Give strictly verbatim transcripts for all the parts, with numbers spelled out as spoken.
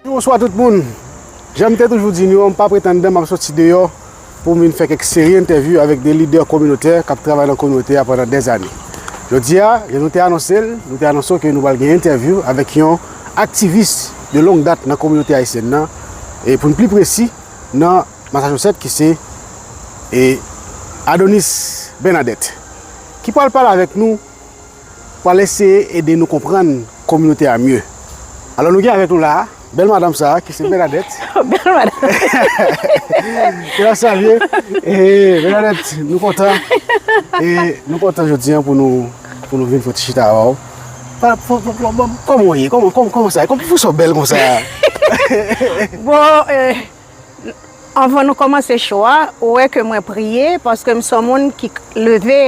Bonswa tout moun. Jan m te toujou di nou, m p ap ret anndan, m ap soti deyò pou m vin fè kèk seri entèvyou avèk de lidè kominotè k ap travay nan kominote a pandan dèzane. Jodi a, jan nou te anonse l, nou te anonse w ke nou pral gen entèvyou avèk yon aktivis de longue date nan kominote ayisyèn nan, e pou n pli presi, nan Massachusetts, ki se, e, Adonis Bernadette, ki pral pale avèk nou, pral eseye ede nou konprann kominote a mye. Alò, nou gen avèk nou la a, bèl madanm sa a, ki se Bernadette. Bèl madanm. Ke la salye. E, Bernadette, nou kontan. E, nou kontan jodi a pou nou, pou nou vin fè ti chita avè w. Pa, pa, pa, pa, pa, kòman w ye? Kòman, kòman, kòman sa ye? Kòman, poukisa w bèl konsa? Bon, e, anvan nou kòmanse show a, ou wè ke mwen priye, paske m se yon moun ki k-, leve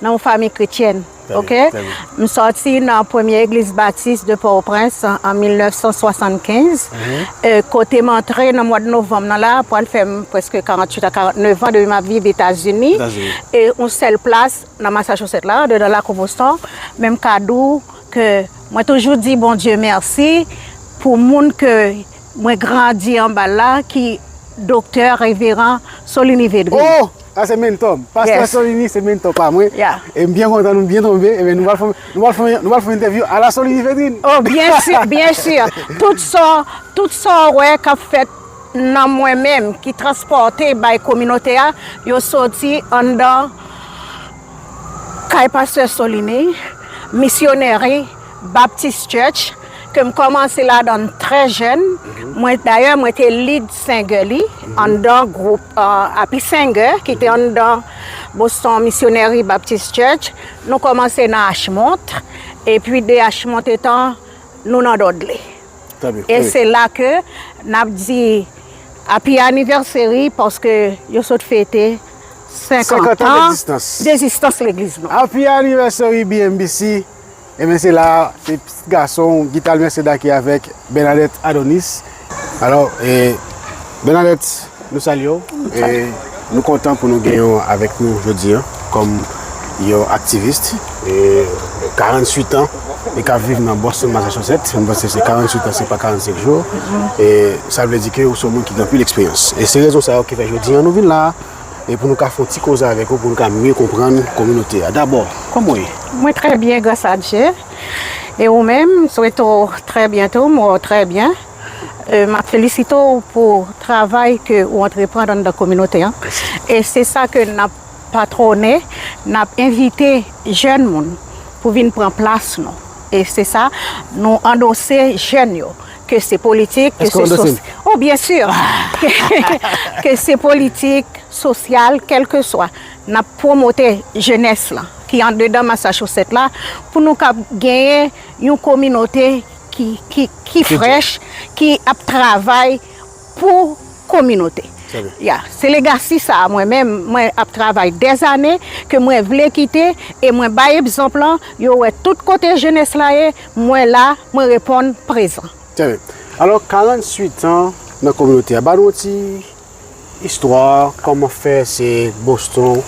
nan yon fanmi kretyèn, Trè byen, oke? Trè byen. M sòti nan premye egliz batis de Pòtoprens an, an mil nèf san swasannkenz. Mhm. E, kote m antre nan mwa de novanm nan la, pral fè m prèske karanntuit a karannnev an depi m ap viv Etazini. Etazini. E yon sèl plas nan Massachusetts la, andedan lakou Boston, men m ka di w ke mwen toujou di Bondye mèsi pou moun ke mwen grandi anba l la, ki Doktè Reveran Soliny Védrine. Oh! Sa se menntò m. Pastè Yes. Soliny se menntò pa mwen. Yeah. E m byen kontan nou byen tonbe. Ebyen, nou pral fè, nou pral fè, nou pral fè entèvyou a la Soliny Védrine. Oh, byen si, byen si. Tout sa, tout sa w wè k ap fèt nan mwen menm, ki transpòte bay kominote a, yo soti anndan kay pastè Soliny, misyoneri Baptist Church, ke m kòmanse ladan l trè jèn. Mhm. Mwen, dayè, mwen te lead singer li, Mhm. anndan gwoup, euh, Happy Singer, ki te anndan Boston Misyoneri Baptist Church. Nou kòmanse nan Ashmont, epi de Ashmont etan, nou nan Dudley. Trè byen, E trè byen. se la ke n ap di happy anniversary, paske yo sot fete senkant Senkant an an degzistans. degzistans legliz nou. Happy anniversary, B M B C. Ebyen, se la, se pitit gason, Guital Merceda ki avèk Bernadette Adonis. Alò, e, Bernadette, nou salye w. E, nou kontan pou nou genyen w avèk nou jodi a, kòm yon aktivis, e, karanntuit an, e k ap viv nan Boston, Massachusetts. M panse se karanntuit an, se pa karannsenk jou. E sa vle di ke ou se yon moun ki gen anpil eksperyans. E se rezon sa yo ki fè jodi a nou vin la a, e pou nou ka fè yon ti koze avèk ou, pou nou ka mye konprann kominote a. Dabò, kòman w ye? Mwen trè byen, gras a Dye. E ou menm, m swete w trè byento, m wè w trè byen. E, m ap felisite w pou travay ke ou antreprann anndan kominote an. E se sa ke n ap patwone, n ap envite jèn moun pou vin pran plas nou. E se sa, nou andose jèn yo, ke se politik, ke Èske w se andose m? sos-, oh, byen si. Ke, ke se politik, sosyal, kèlkeswa. N ap pwomote jenès lan ki andedan Massachusetts la, pou nou kab genyen yon kominote ki, ki, ki Ki frèch, ki ap travay pou kominote. Trè byen. Ya, se legasi sa a mwen menm, mwen ap travay dèzane, ke mwen vle kite, e mwen bay egzanp lan, yo wè tout kote jenès la ye, mwen la, mwen reponn prezan. Trè byen. Alò, karanntuit an nan kominote a, ba nou yon ti istwa, kòman fè se Boston,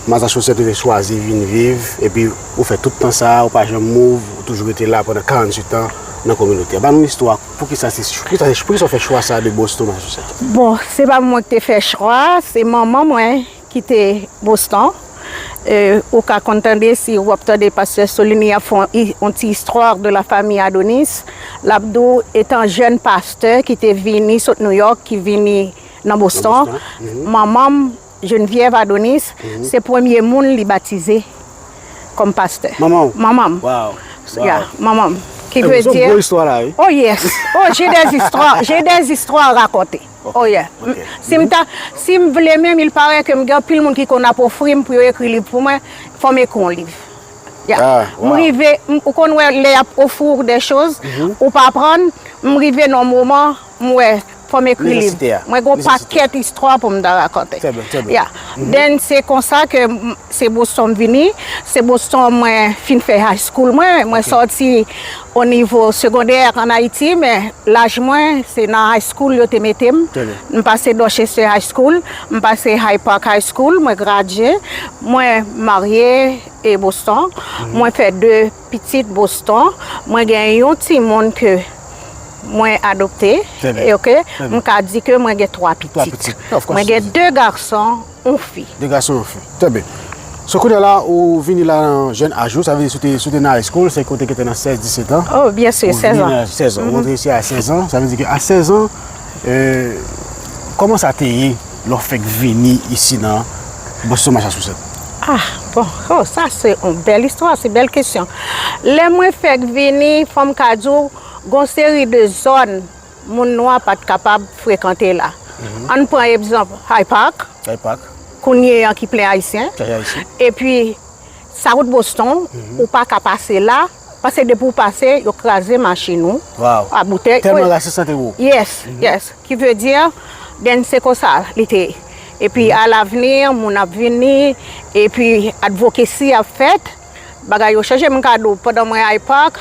Massachusetts, ou te chwazi vin viv, epi ou fè tout tan sa a, ou pa janm move, ou toujou rete la pandan karanntuit an nan kominote a. Ba nou istwa, poukisa se, poukisa se, poukisa w fè chwa sa a de Boston, Massachusetts? Bon, se pa mwen ki te fè chwa, se manman mwen ki te Boston. E, ou ka konn tande, si w ap tande pastè Soliny ap fè yon, yon ti istwa de la famille Adonis, l ap di w, etan jèn pastè ki te vini sot New York, ki vini nan Boston, Nan Boston, mhm. manman m, Geneviève Adonis, Mhm. se premye moun li batize kòm pastè. Manman w? Manman m. Wow. Ya, Wow. manman m. Ki Eh, vle se yon di gwo istwa la, wi. Oh yes. Oh, j'ai des histoires, j'ai des histoires à raconter. Ok, Oh yeah. ok. Si m ta, si m vle menm, il paraît que m gen anpil moun ki konn ap ofri m pou yo ekri liv pou mwen, fò m ekri yon liv. Ya. Ah, M wow. rive, m, ou konn wè lè y ap ofri w de choz, Mhm. ou pa pran, m rive nan yon moman, m wè, fò m ekri liv. Nesesite a. Mwen gen yon Nesesite. pakèt istwa pou m ta rakonte. Trè byen, trè byen. Ya. Mhm. Then se konsa ke m, se Boston m vini, se Boston mwen fin fè high school mwen, mwen Ok. sòti o nivo segondè an Ayiti, men laj mwen, se nan high school yo te mete m. Trè byen. M pase Dorchester High School, m pase Hyde Park High School, mwen gradye, mwen marye e Boston, Mhm. mwen fè de pitit Boston, mwen gen yon timoun ke Mwen adopte, Trè byen. E, ok? Trè byen. M ka di ke mwen gen twa Twa pitit. pitit. Of course. Mwen gen de gason, yon fi. De gason, yon fi. Trè byen. So, kounye a la, ou vini la nan jèn aj ou, sa vle di si w te, si w te nan high school, se kote ki te nan sèz, disèt an. Oh, byen si, Ou vini sèz an. nan sèz an. Ou rantre isi a sèz an, sa vle di ke a sèz an, euh, kòman sa te ye lè w fèk vini isi nan Boston, Massachusetts? Ah, bon, oh, sa se yon bèl istwa, se bèl kesyon. Lè mwen fèk vini, fò m ka di w, gon seri de zòn moun nwa pa t kapab frekante la. Ann pran egzanp, Hyde Park, Hyde Park, kounye an ki plen Ayisyen. Kay Ayisyen. Epi, sa wout Boston, ou pa ka pase la, paske depi w pase, yo kraze machin ou. Wow. A boutèy. Tèlman Wi. Rasis lan te wo. Yes, yes. Ki vle di, then se konsa li te ye. Epi, alavni, moun ap vini, epi advocacy ap fèt, bagay yo chanje. M ka di w, pandan mwen Hyde Park,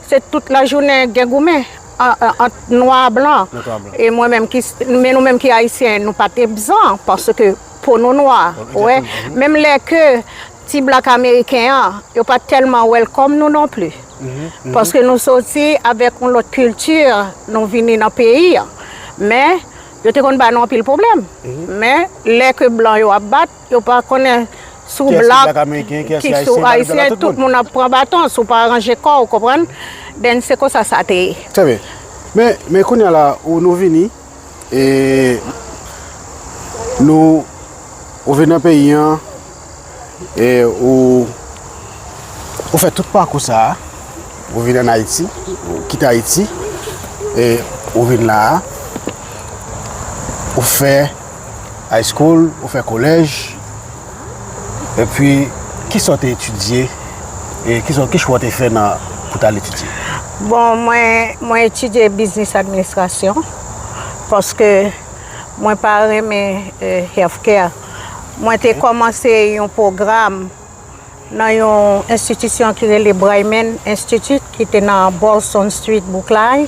se tout lajounen gen goumen an- an- ant nwa blan. Ant nwa blan. E mwen menm ki, men nou menm ki ayisyen, nou pa t egzan, paske po nou nwa. Exactement. Ou wè, menm lè ke ti blak ameriken an, yo pa t tèlman welcome nou non plis. Paske nou soti avèk yon lòt kilti, nou vini nan peyi an. Men, yo te konn ba nou anpil pwoblèm. Men, lè ke blan yo ap bat, yo pa konnen sou Kiyès ki blak, blak ameriken, kiyès ki ki sou ayisyen, ayisyen, blablabla, tout tout moun. Moun ap pran baton, si w pa ranje kò w, konprann? Then se konsa sa te ye. Trè byen. Men, men kounye a la, ou nou vini, e nou, ou vin nan peyi an, e ou, ou fè tout pakou sa a, ou vin ann Ayiti, ou kite Ayiti, e ou vin la a, ou fè high school, ou fè kolèj, epi kisa w te etidye, e kisa, ki chwa w te fè nan, pou w t al etidye? Bon, mwen, mwen etidye business administration, paske mwen pa renmen, eh, healthcare. Mwen te kòmanse yon pwogram nan yon enstitisyon ki rele Bryman Institute, ki te nan Bolston Street, Bouklay.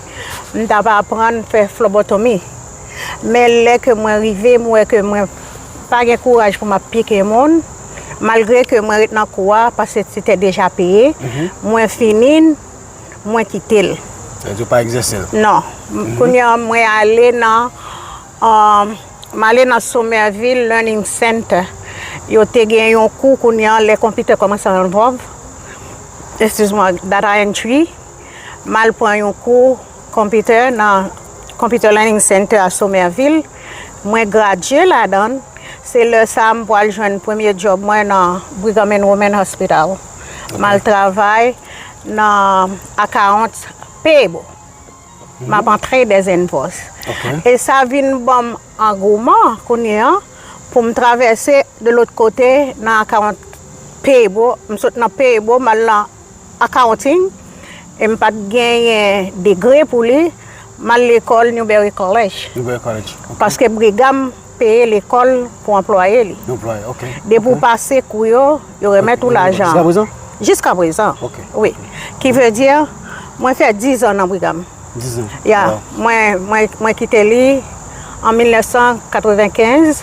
M t ap aprann fè phlebotomy. Men lè ke mwen rive, m wè ke mwen pa gen kouraj pou m ap pike moun, malgre ke mwen ret nan kou a, paske se te deja peye. Mwen fini l, mwen kite l. Sa vle di w pa egzèse l? Non. Kounye a, mwen ale nan, um, m ale nan Somerville Learning Center. Yo te gen yon kou kounye a, lè konpitè kòmanse envòlve. Excuse-moi, data entry. M al pran yon kou konpitè nan Computer Learning Center a Somerville. Mwen gradye ladan l. Se lè sa a m pral jwenn premye djòb mwen nan Brigham and Women Hospital. M al travay nan accounts payable. M ap antre des invoices. E sa vin ban m angouman kounye a pou m travèse de lòt kote nan accounts payable. M sot nan payable, m al nan accounting, e m pa t genyen degre pou li, m al lekòl Newberry College. Newberry College. Paske Brigham peye lekòl pou anplwaye li. Anplwaye, ok. Depi w pase kou yo, yo remèt ou lajan. Jiska prezan? Jiska prezan. Ok. Wi. Ki vle di, mwen fè diz an nan Brigham. Diz an. Ya, mwen, mwen, mwen kite li an mil nèf san katrevenkenz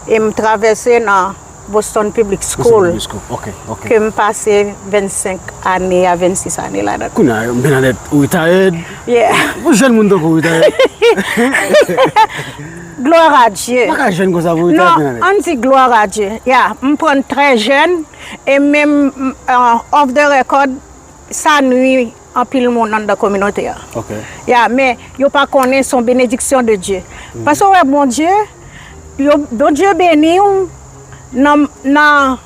e m travèse nan Boston Public School, Ok, ok. Ke m pase vennsenk ane a vennsis ane ladan. Kounye a, Bernadette, ou retired? Yeah. Yon jèn moun tankou ou retired? Gloire à Dieu. Pa ka jèn konsa pou retired, Non, Bernadette? Ann di gloire à Dieu. Yeah, m pran l trè jèn e menm, uh, off the record, sa nwi anpil moun anndan kominote a. Ok. Ya, men yo pa konnen se yon benediksyon de Dye. Paske w wè Bondye, yo, Bondye beni w nan, nan,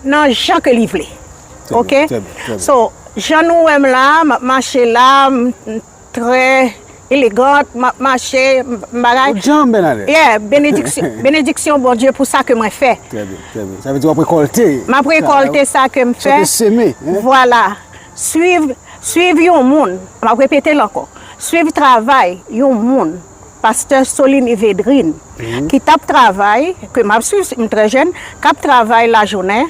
nan jan ke li vle. Ok? Trè byen, trè byen. So, jan nou wè m la, m ap mache la, m, m trè elegant, m ap mache, m, m bagay. Ou djanm, Bernadette. Yeah, benediksyon, benediksyon Bondye pou sa ke mwen fè. Trè byen, trè byen. Sa vle di w ap rekòlte. M ap rekòlte sa ke m Sa fè. w te seme, hein? Vwala. Swiv, swiv yon moun. M ap repete l ankò. Swiv travay yon moun. Pastè Soline Védrine, ki t ap travay, ke m ap swiv, m trè jèn, k ap travay lajounen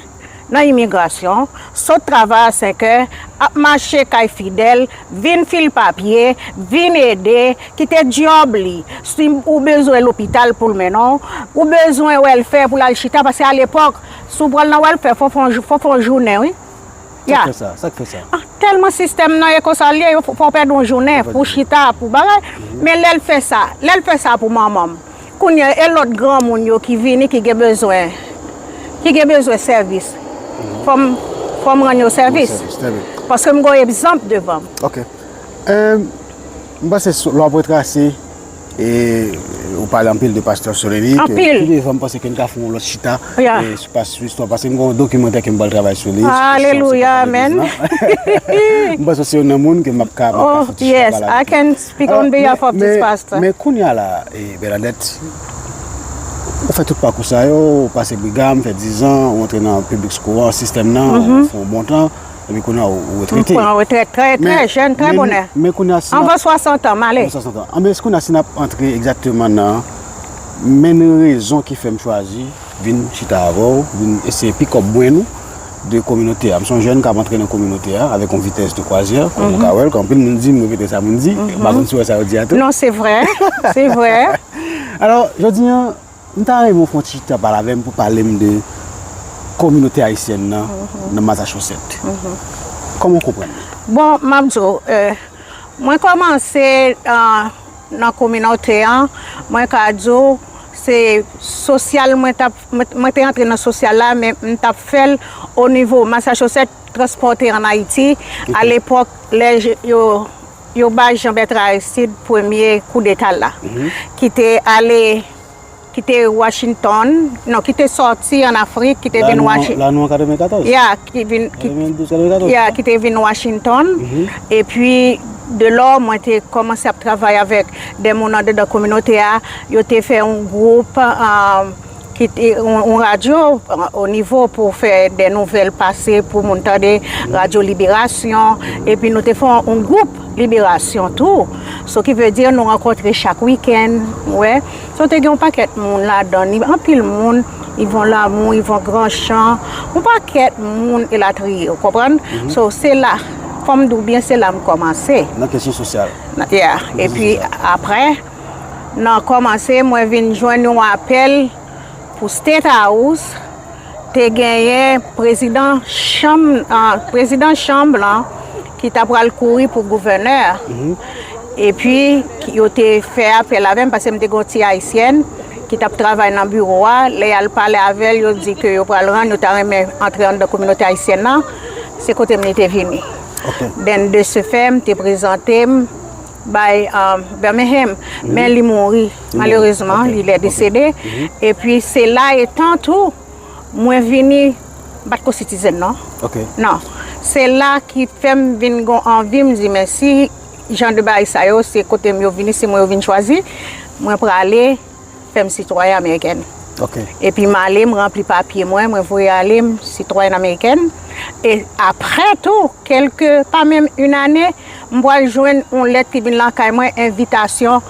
nan imigrasyon, sot travay a senk è, ap mache kay Fidèl, vin fil papye, vin ede, kite djòb li. Si ou bezwen lopital pou l mennen w, ou bezwen welfare pou l al chita, paske alepòk, si w pral nan welfare, fò w fè yon jou-, fò w fè yon jounen, wi. Sa k fè sa? Sa k fè sa? tèlman sistèm nan e konsa l ye, yo fò w pèdi yon jounen pou chita, pou bagay. Men lè l fè sa, lè l fè sa pou manman m, kounye a, e lòt granmoun yo ki vini, ki gen bezwen, ki gen bezwen sèvis. Fò m, fò m rann yo sèvis. Paske m gen yon egzanp devan m. Ok. M panse lè w ap retrase, e ou pale anpil de pastè Soleni, ke pi devan m panse ke n ka fè yon lòt chita sou istwa, paske m gen yon dokimantè ke m pral travay sou li. Alelouya, amèn. M panse se youn nan moun ke m ap ka, m ap ka fè yon ti chita pale avèk li. Speak on behalf of this pastor. Men kounye a la, Bernadette, ou fè tout pakou sa yo, ou pase Brigham, fè dizan, ou antre nan Public School an, sistèm nan, ou fè yon bon tan, epi kounye a ou retrete. M pran retrèt trè, trè jèn, trè bonè. Men kounye a si n ap. Anvan swasant an, m ale. Anvan swasant an. Anben, kounye a si n ap antre egzakteman nan menm rezon ki fè m chwazi vin chita avè w, vin eseye pikòp brenn ou de kominote a. M se yon jèn k ap antre nan kominote a avèk yon vitès de kwazyè, kòm ou ka wè l, anpil moun di m repete sa moun di, m pa konn si w wè sa yo di a tou. Non, se vrè, se vrè. Alò, jodi a, m ta renmen w fè yon ti chita pale avè m pou pale m de kominote ayisyèn nan nan Massachusetts. Kòman w konprann li? Bon, m ap di w, mwen kòmanse nan kominote an, mwen ka di w, se sosyal mwen t ap, mwen te antre nan sosyal la, men m t ap fè l o nivo Massachusetts, transpòte ann Ayiti, alepòk, lè yo, yo bay Jean Bertrand Aristide premye koudeta l la, ki te ale, ki te Washington, non, ki te sòti ann Afrik, ki te vin Washington. La nou an katrevenkatòz? Ya, ki vin, ki, ya, ki te vin Washington. Epi, de lò, mwen te kòmanse ap travay avèk de moun anndedan kominote a. Yo te fè yon gwoup, ki te, yon, yon radyo, o nivo pou fè de nouvèl pase pou moun tande, Radyo Liberasyon. Epi, nou te fè yon gwoup Liberasyon tou. So ki vle di nou rankontre chak wikenn, ou wè. So te gen yon pakèt moun ladan, ni anpil moun, Yvon Lamour, Yvon Grandchamp, yon pakèt moun elatriye, ou konprann? So se la, fò m di w byen, se la m kòmanse. Nan kesyon sosyal. Yeah. Epi aprè, nan kòmanse, mwen vin jwenn yon apèl pou State House, te genyen prezidan chanm, prezidan chanm lan ki ta pral kouri pou gouvènè. Epi, yo te fè apèl avè m paske m te gen yon ti ayisyèn ki t ap travay nan biwo a. Lè y al pale avè l, yo di ke yo pral rann, yo ta renmen antre anndan kominote ayisyèn nan. Se kote m li te vini. Then, de ce fait, m te prezante m bay Birmingham. Men li mouri, malerezman, il est décédé. Epi, se la etan tou, mwen vini, m pa t ko citizen non. Non. Se la ki fè m vin gon anvi, m di, men si jan de bagay sa yo, se kote m yo vini, se mwen yo vin chwazi, mwen prale fè m sitwayen amerikèn. Epi m ale, m ranpli papye mwen, mwen voye ale, m sitwayèn amerikèn. E aprè tou, kèlke, pa menm yon ane, m pral jwenn yon lèt ki vin lakay mwen, envitasyon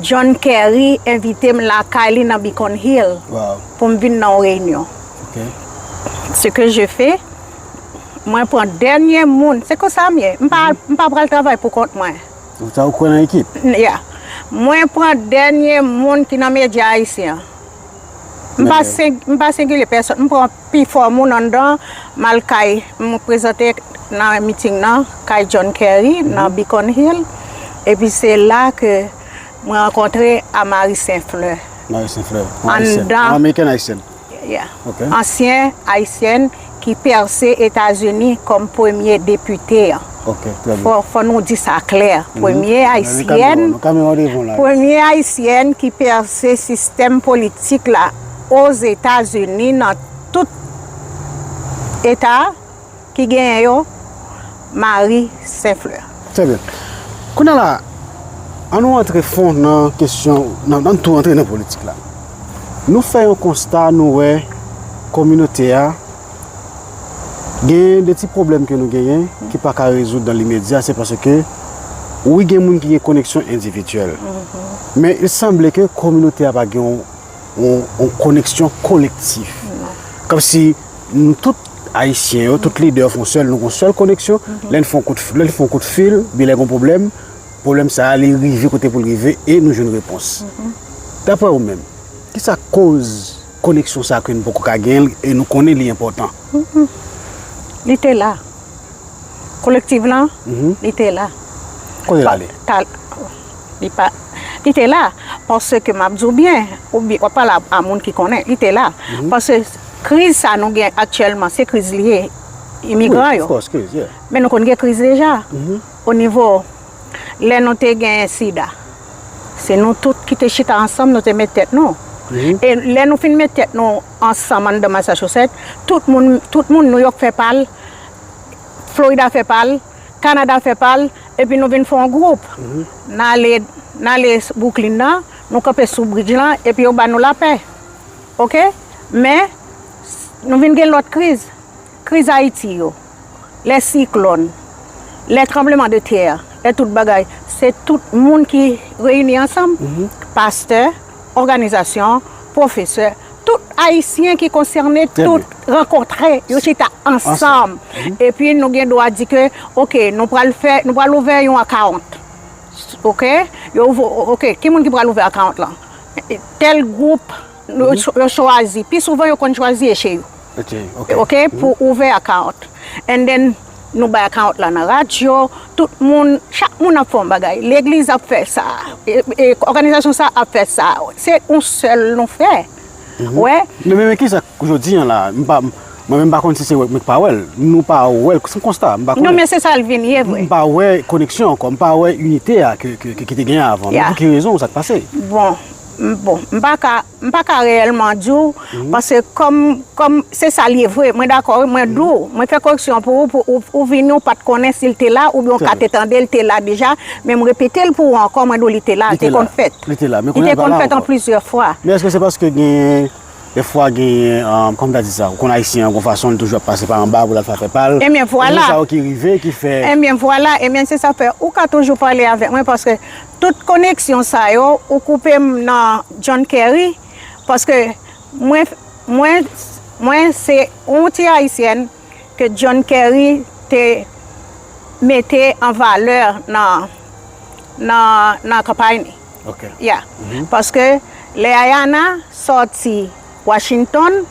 John Kerry envite m lakay li nan Beacon Hill pou m vin nan yon reyinyon. Ce que je fais, mwen pran dènye moun, se konsa m ye. M pa, m pa pral travay pou kont mwen. Ou ta ou kwè nan ekip? Yeah. Mwen pran dènye moun ki nan medya ayisyen an. M pa, m pa sengilye pèsòn. M pran pi fò moun anndan, m al kay, m prezante nan miting nan, kay John Kerry, nan Beacon Hill. Epi se la ke mwen rankontre a Marie Saint Fleur. Marie Saint Fleur. Anndan. Amerikèn ayisyèn. Yeah. Ansyen ayisyèn ki pèse Etazini kòm premye depite an. Fò, fò nou di sa klè. Premye ayisyèn, premye ayisyèn ki pèse sistèm politik la Ozetazini nan tout eta ki genyen yo, Marie Saint Fleur. Trè byen. Kounye a la, an nou antre fon nan kesyon, nan, an tou antre nan politik la. Nou fè yon konsta, nou wè kominote a gen de ti pwoblèm ke nou genyen ki pa ka rezoud dan limedya, se paske wi gen moun ki gen koneksyon endividyèl. Men il sanble ke kominote a pa gen yon yon, yon koneksyon kolektif. Kòmsi nou tout ayisyen yo, tout lidè fè yon sèl, nou gen yon sèl koneksyon. Lè n fè yon kout, lè n fè yon kout fil, bi lè gen yon pwoblèm, pwoblèm sa a li rive kote pou l rive e nou jwenn repons. Daprè ou menm, kisa k koz koneksyon sa a ke nou poko ka genyen l e nou konnen li enpòtan? Li te la. Kolektif lan, li te la. Kote l ale? Li pa, li te la. Paske m ap di w byen, w ap pale a moun ki konnen, li te la. Paske kriz sa nou gen aktyèlman, se kriz li ye, imigran yo. Men nou konn gen kriz deja. O nivo, lè nou te gen sida, se nou tout ki te chita ansanm, nou te met tèt nou. E lè nou fin met tèt nou ansanm anndan Massachusetts, tout moun, tout moun, New York fè pa l, Florida fè pa l, Kanada fè pa l, epi nou vin fè yon gwoup. N ale, n ale Brooklyn nan, nou kanpe sou bridge lan, epi yo ba nou lapè. Oke? Men, nou vin gen lòt kriz. Kriz Ayiti yo, lè siklòn, lè tranbleman de tè, lè tout bagay, se tout moun ki reyini ansanm, pastè, òganizasyon, pwofesè, tout Ayisyen ki konsène, tout rankontre, yo chita ansanm. Epi nou gen dwa di ke, oke, nou pral fè, nou pral ouvè yon akawont. Oke? Yo ouvè, oke, ki moun ki pral ouvè akawont lan? Tèl gwoup, yo chwazi. Pi souvan, yo konn chwazi eche yo. Oke, pou ouvè akawont. And then, nou bay akawont lan nan radyo, tout moun, chak moun ap fè yon bagay. Legliz ap fè sa, òganizasyon sa ap fè sa. Se yon sèl nou fè. Wè. Men, men, men kisa jodi an la, m pa, mwen menm m pa konn si se wè mwen k pa wè l. Nou pa wè l, se yon konsta, m pa konnen. Non, men se sa l vin ye vre. M pa wè koneksyon ankò, m pa wè inite a ke, ke, ke, ki te genyen avan. Men pou ki rezon, sa k pase? Bon, m, bon, m pa ka, m pa ka reyèlman di w, paske kòm, kòm se sa l ye vre, mwen dakò, wi, mwen di w, mwen fè koreksyon pou ou, pou ou, ou vini, ou pa t konnen si l te la, oubyen ou ka te tande l te la deja, men m repete l pou ou ankò, mwen di w li te la, li te konn fèt. Li te la, men kounye a l pa la ankò. Li te konn fèt an plizyè fwa. Men èske se paske genyen Dèfwa genyen, kòman m ta di sa, ou konn Ayisyen an gon fason, li toujou ap pase pa anba pou l al fè afè pa l. Ebyen vwala. Gen sa yo ki rive, ki fè. Ebyen vwala, ebyen se sa fè ou ka toujou pale avèk mwen paske tout koneksyon sa yo, ou koupe m nan John Kerry, paske mwen, mwen, mwen se yon ti Ayisyèn ke John Kerry te mete an valè nan, nan, nan kanpay li. Ya. Paske lè Ayana sòti Washington,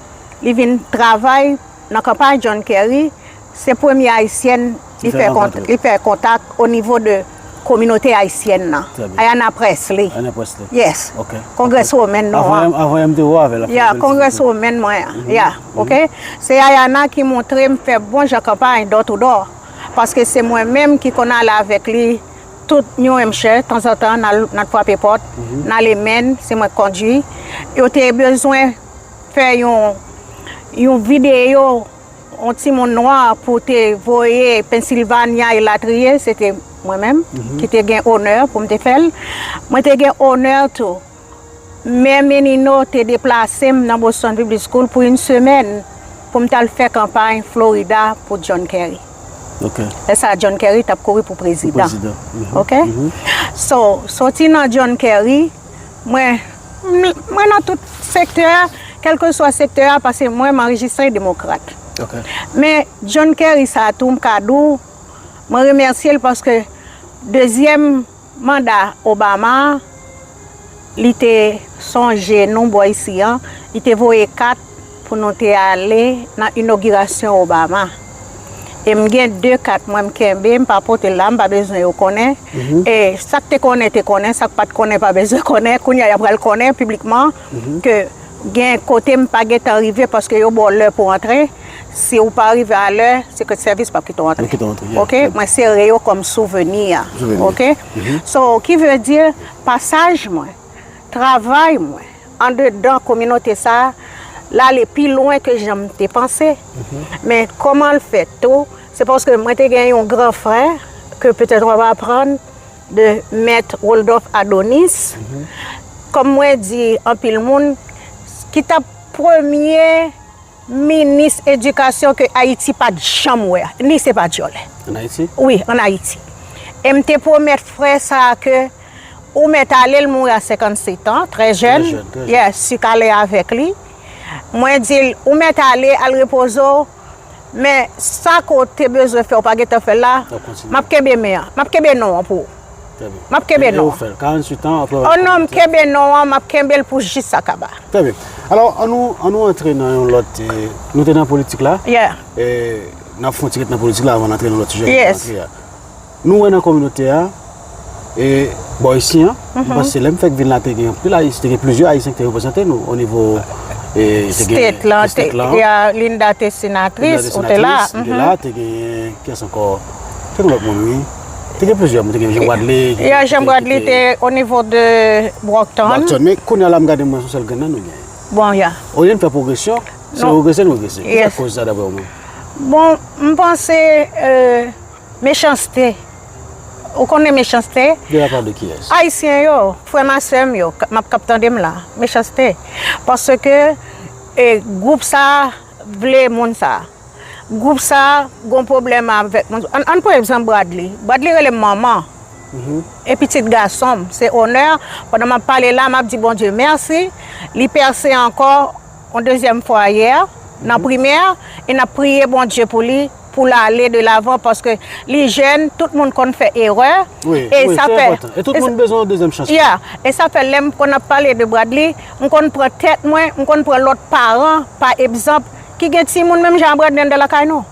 li vin travay nan kanpay John Kerry, se premye Ayisyèn li fè kontak o nivo de kominote ayisyèn nan. Ayana Pressley. Ayana Pressley. Yes. Congresswoman nou an. Avan M te wè avè l. Yeah, congresswoman mwen an. Yeah, ok. Se Ayana ki montre m fè bon jan kanpay door to door. Paske se mwen menm ki konn ale avèk li tout New Hampshire, tanzantan, n al, n al frape pòt, n ale Maine, se mwen k kondui. Yo te bezwen fè yon, yon videyo, yon timoun nwa pou te voye Pennsylvania elatriye, se te mwen menm ki te gen onè pou m te fè l. Mwen te gen onè tou. Mè Menino te deplase m nan Boston Public School pou yon semèn pou m t al fè kanpay Florida pou John Kerry. Lè sa a, John Kerry t ap kouri pou prezidan. Ok? So, soti nan John Kerry, mwen, mwen nan tout sektè, kèlkeswa sektè a, paske mwen, m anrejistre demokrat. Men John Kerry sa a tou, m ka di w, mwen remèsye l paske dezyèm manda Obama, li te sonje nou bò isi an, li te voye kat pou nou te ale nan inogirasyon Obama. E m gen de kat mwen m kenbe, m pa pote l la, m pa bezwen yo konnen. E sa k te konnen, te konnen, sa k pa t konnen, pa bezwen konnen. Kounye a, y ap pral konnen piblikman ke gen kote m pa gentan rive paske yo ba w lè pou w antre. Si w pa rive alè, Secret Service p ap kite w antre. Ok? Mwen sere yo kòm souveni a. Ok? So, ki vle di, pasaj mwen, travay mwen, andedan kominote sa a, l ale pi lwen ke jan m te panse. Men kòman l fèt tou, se paske mwen te gen yon gran frè, ke petèt w ap aprann, de Mèt Woldorf Adonis, kòm mwen di anpil moun, ki t ap premye minis edikasyon ke Ayiti pa t janm wè. Li se pa dyòlè. Ann Ayiti? Wi, ann Ayiti. E m te pwomèt frè sa a ke ou mèt ale, l mouri a senkannsetan, trè jèn. Trè jèn, trè jèn. Yes, sik ale avèk li. Mwen di l, ou mèt ale, al repoze w, men sa ke w te bezwen fè, ou pa gentan fè l la, m ap kenbe men an, m ap kenbe non an pou ou. M ap kenbe non an. O non, m kenbe non an, m ap kenbe l pou jis sa kaba. Trè byen. Alò, ann nou, ann nou antre nan yon lòt, eh, nou te nan politik la. Yeah. Eh, N ap fè yon ti ret nan politik la avan n antre nan lòt sijè ke nou antre a. Nou wè nan kominote a, e, bò isi an, m panse lè m fèk vin la, te gen anpil Ayisyen, te gen plizyè Ayisyen ki te reprezante nou o nivo, e, te gen State lan, State lan. Ya, Linda te senatris, ou te la. Te gen kiyès ankò? Te gen lòt moun, wi. Te gen plizyè moun, te gen Jean Bradley. Ya, Jean Bradley te o nivo de Brockton. Brockton, men kounye a la m gade mwen se yon sèl grenn nan nou genyen. Bon, ya. Olye n fè pwogresyon, se regrese n regrese. Kisa k koz sa daprè ou menm? Bon, m panse, e, mechanste. Ou konnen mechanste? De la part de kiyès? Ayisyen yo, frè m a sè m yo, k- m ap k ap tande m la. Mechanste. Paske, e, gwoup sa vle moun sa. Gwoup sa gon pwoblèm avèk moun. Ann, ann pran egzanp Bradley. Bradley rele m manman. E pitit gason m, se onè. Pandan m ap pale la, m ap di Bondye mèsi. Li pèse ankò yon dezyèm fwa yè, nan primè, e n ap priye Bondye pou li, pou l ale de lavan, paske li jèn, tout moun konn fè erè. Wi, e wi, sa se fè enpòtan. E tout e sa- moun bezwen yon dezyèm chans. Ya, e sa fè lè m konn ap pale de Bradley, m konn pran tèt mwen, m konn pran lòt paran, pa egzanp, ki gen timoun menm jan a Bradley anndan lakay nou,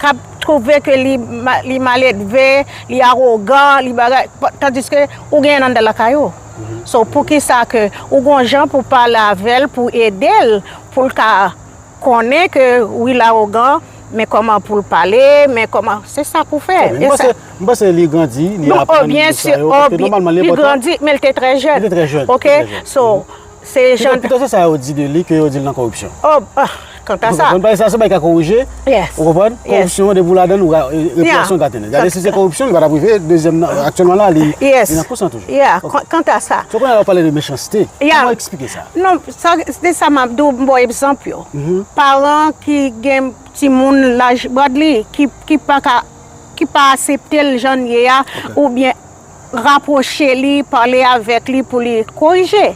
k ap twouve ke li, ma- li maledve, li awogan, li bagay, pa- tandiske ou genyen anndan lakay ou. So, poukisa ke ou gon jan pou pale avè l, pou ede l, pou l ka konnen ke wi, l awogan, men kòman pou l pale, men kòman, se sa pou fè. Trè byen. M panse, m panse li grandi, li aprann de sa yo, paske nòmalman, li grandi, men li te trè jèn. Li te trè jèn, ok? Li te trè jèn. So, se jan. Pito, pito se sa yo di de li ke yo di l nan koripsyon. Oh, ah, kanta sa. Ou konprann? Paske sa se bagay ka korije. Yes. Ou konprann? Yes. Koripsyon, depi w ladan l, ou ka, e, represyon ka tande. Gade si se koripsyon, li pa t ap rive dezyèm nan. Aktyèlman la, li, li nan kous lan toujou. Yeah, kanta sa. So, kounye a la w pale de mechanste. Kòman w eksplike sa? Non, sa, se sa m ap di w, m ba w egzanp yo. Paran ki gen timoun laj Bradley, ki, ki pa ka, ki pa aksepte l jan l ye a, oubyen rapwoche li, pale avèk li pou li korije.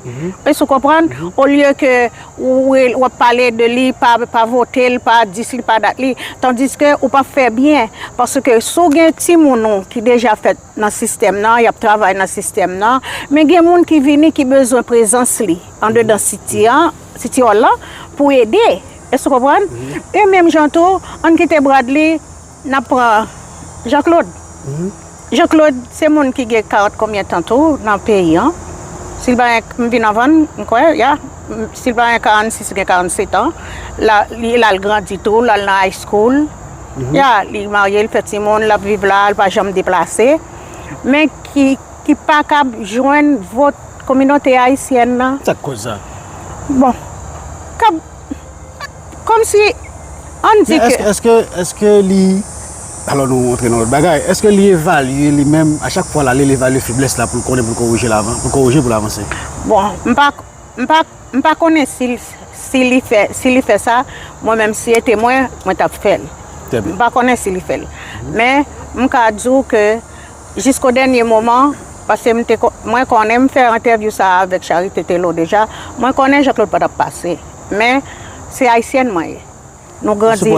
Èske w konprann? Olye ke ou, w ap pale de li, pa, pa vote l, pa dis li, pa dat li. Tandiske ou p ap fè byen. Paske si w gen timoun ou ki deja fèt nan sistèm nan, y ap travay nan sistèm nan, men gen moun ki vini ki bezwen prezans li andedan siti an, siti hall lan, pou ede. Èske w konprann? E menm jan tou, ann kite Bradley, n ap pran Jean Claude. Jean Claude, se moun ki gen karant konbyen tan tou nan peyi an. Si l pa gen, m vin anvan l, m kwè, ya. M- Si l pa gen karannsis, li gen karannsèt an. La, li, l al grandi tou, l al nan high school. Ya, li marye, l fè timoun, l ap viv la, l pa janm deplase. Men ki, ki pa kab jwenn vòt kominote ayisyèn nan. Sa k koz sa? Bon, kab, kòmsi, ann di ke. Men èske, èske, èske li, alò nou antre nan lòt bagay, èske li evalye li menm, a chak fwa l ale, li evalye feblès la pou l konnen, pou l korije l avan, pou l korije pou l avanse? Bon, m pa, m pa, m pa konnen si l, si li fè, si li fè sa, mwen menm si se te mwen, mwen t ap fè l. Trè byen. M pa konnen si li fè l. Men, m ka di w ke jisko dènye moman, paske m te ko- mwen konnen m fè entèvyou sa a avèk Charité Tello deja, mwen konnen Jean Claude pa t ap pase. Men, se ayisyèn mwen ye. Nou grandi,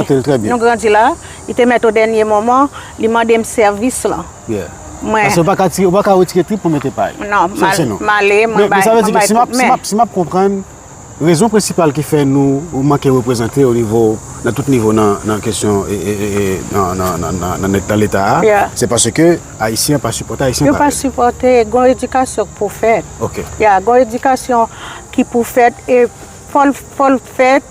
nou grandi la, li te mèt o dènye moman, li mande m sèvis lan. Mwen. Paske ou pa ka tire, ou pa ka retire trip pou mete pay. Non, m ale, mwen bay, mwen bay kout men. Men, men sa vle di ke si m ap, si m ap, si m ap konprann, rezon prensipal ki fè nou manke reprezante o nivo, nan tout nivo nan, nan kesyon, e, e, e, e, nan, nan, nan, nan, nan, nan Leta a, se paske Ayisyen pa sipòte Ayisyen parèy. Yo pa sipòte, gon edikasyon k pou fèt. Ok. Ya, gon edikasyon ki pou fèt, e fò l, fò l fèt,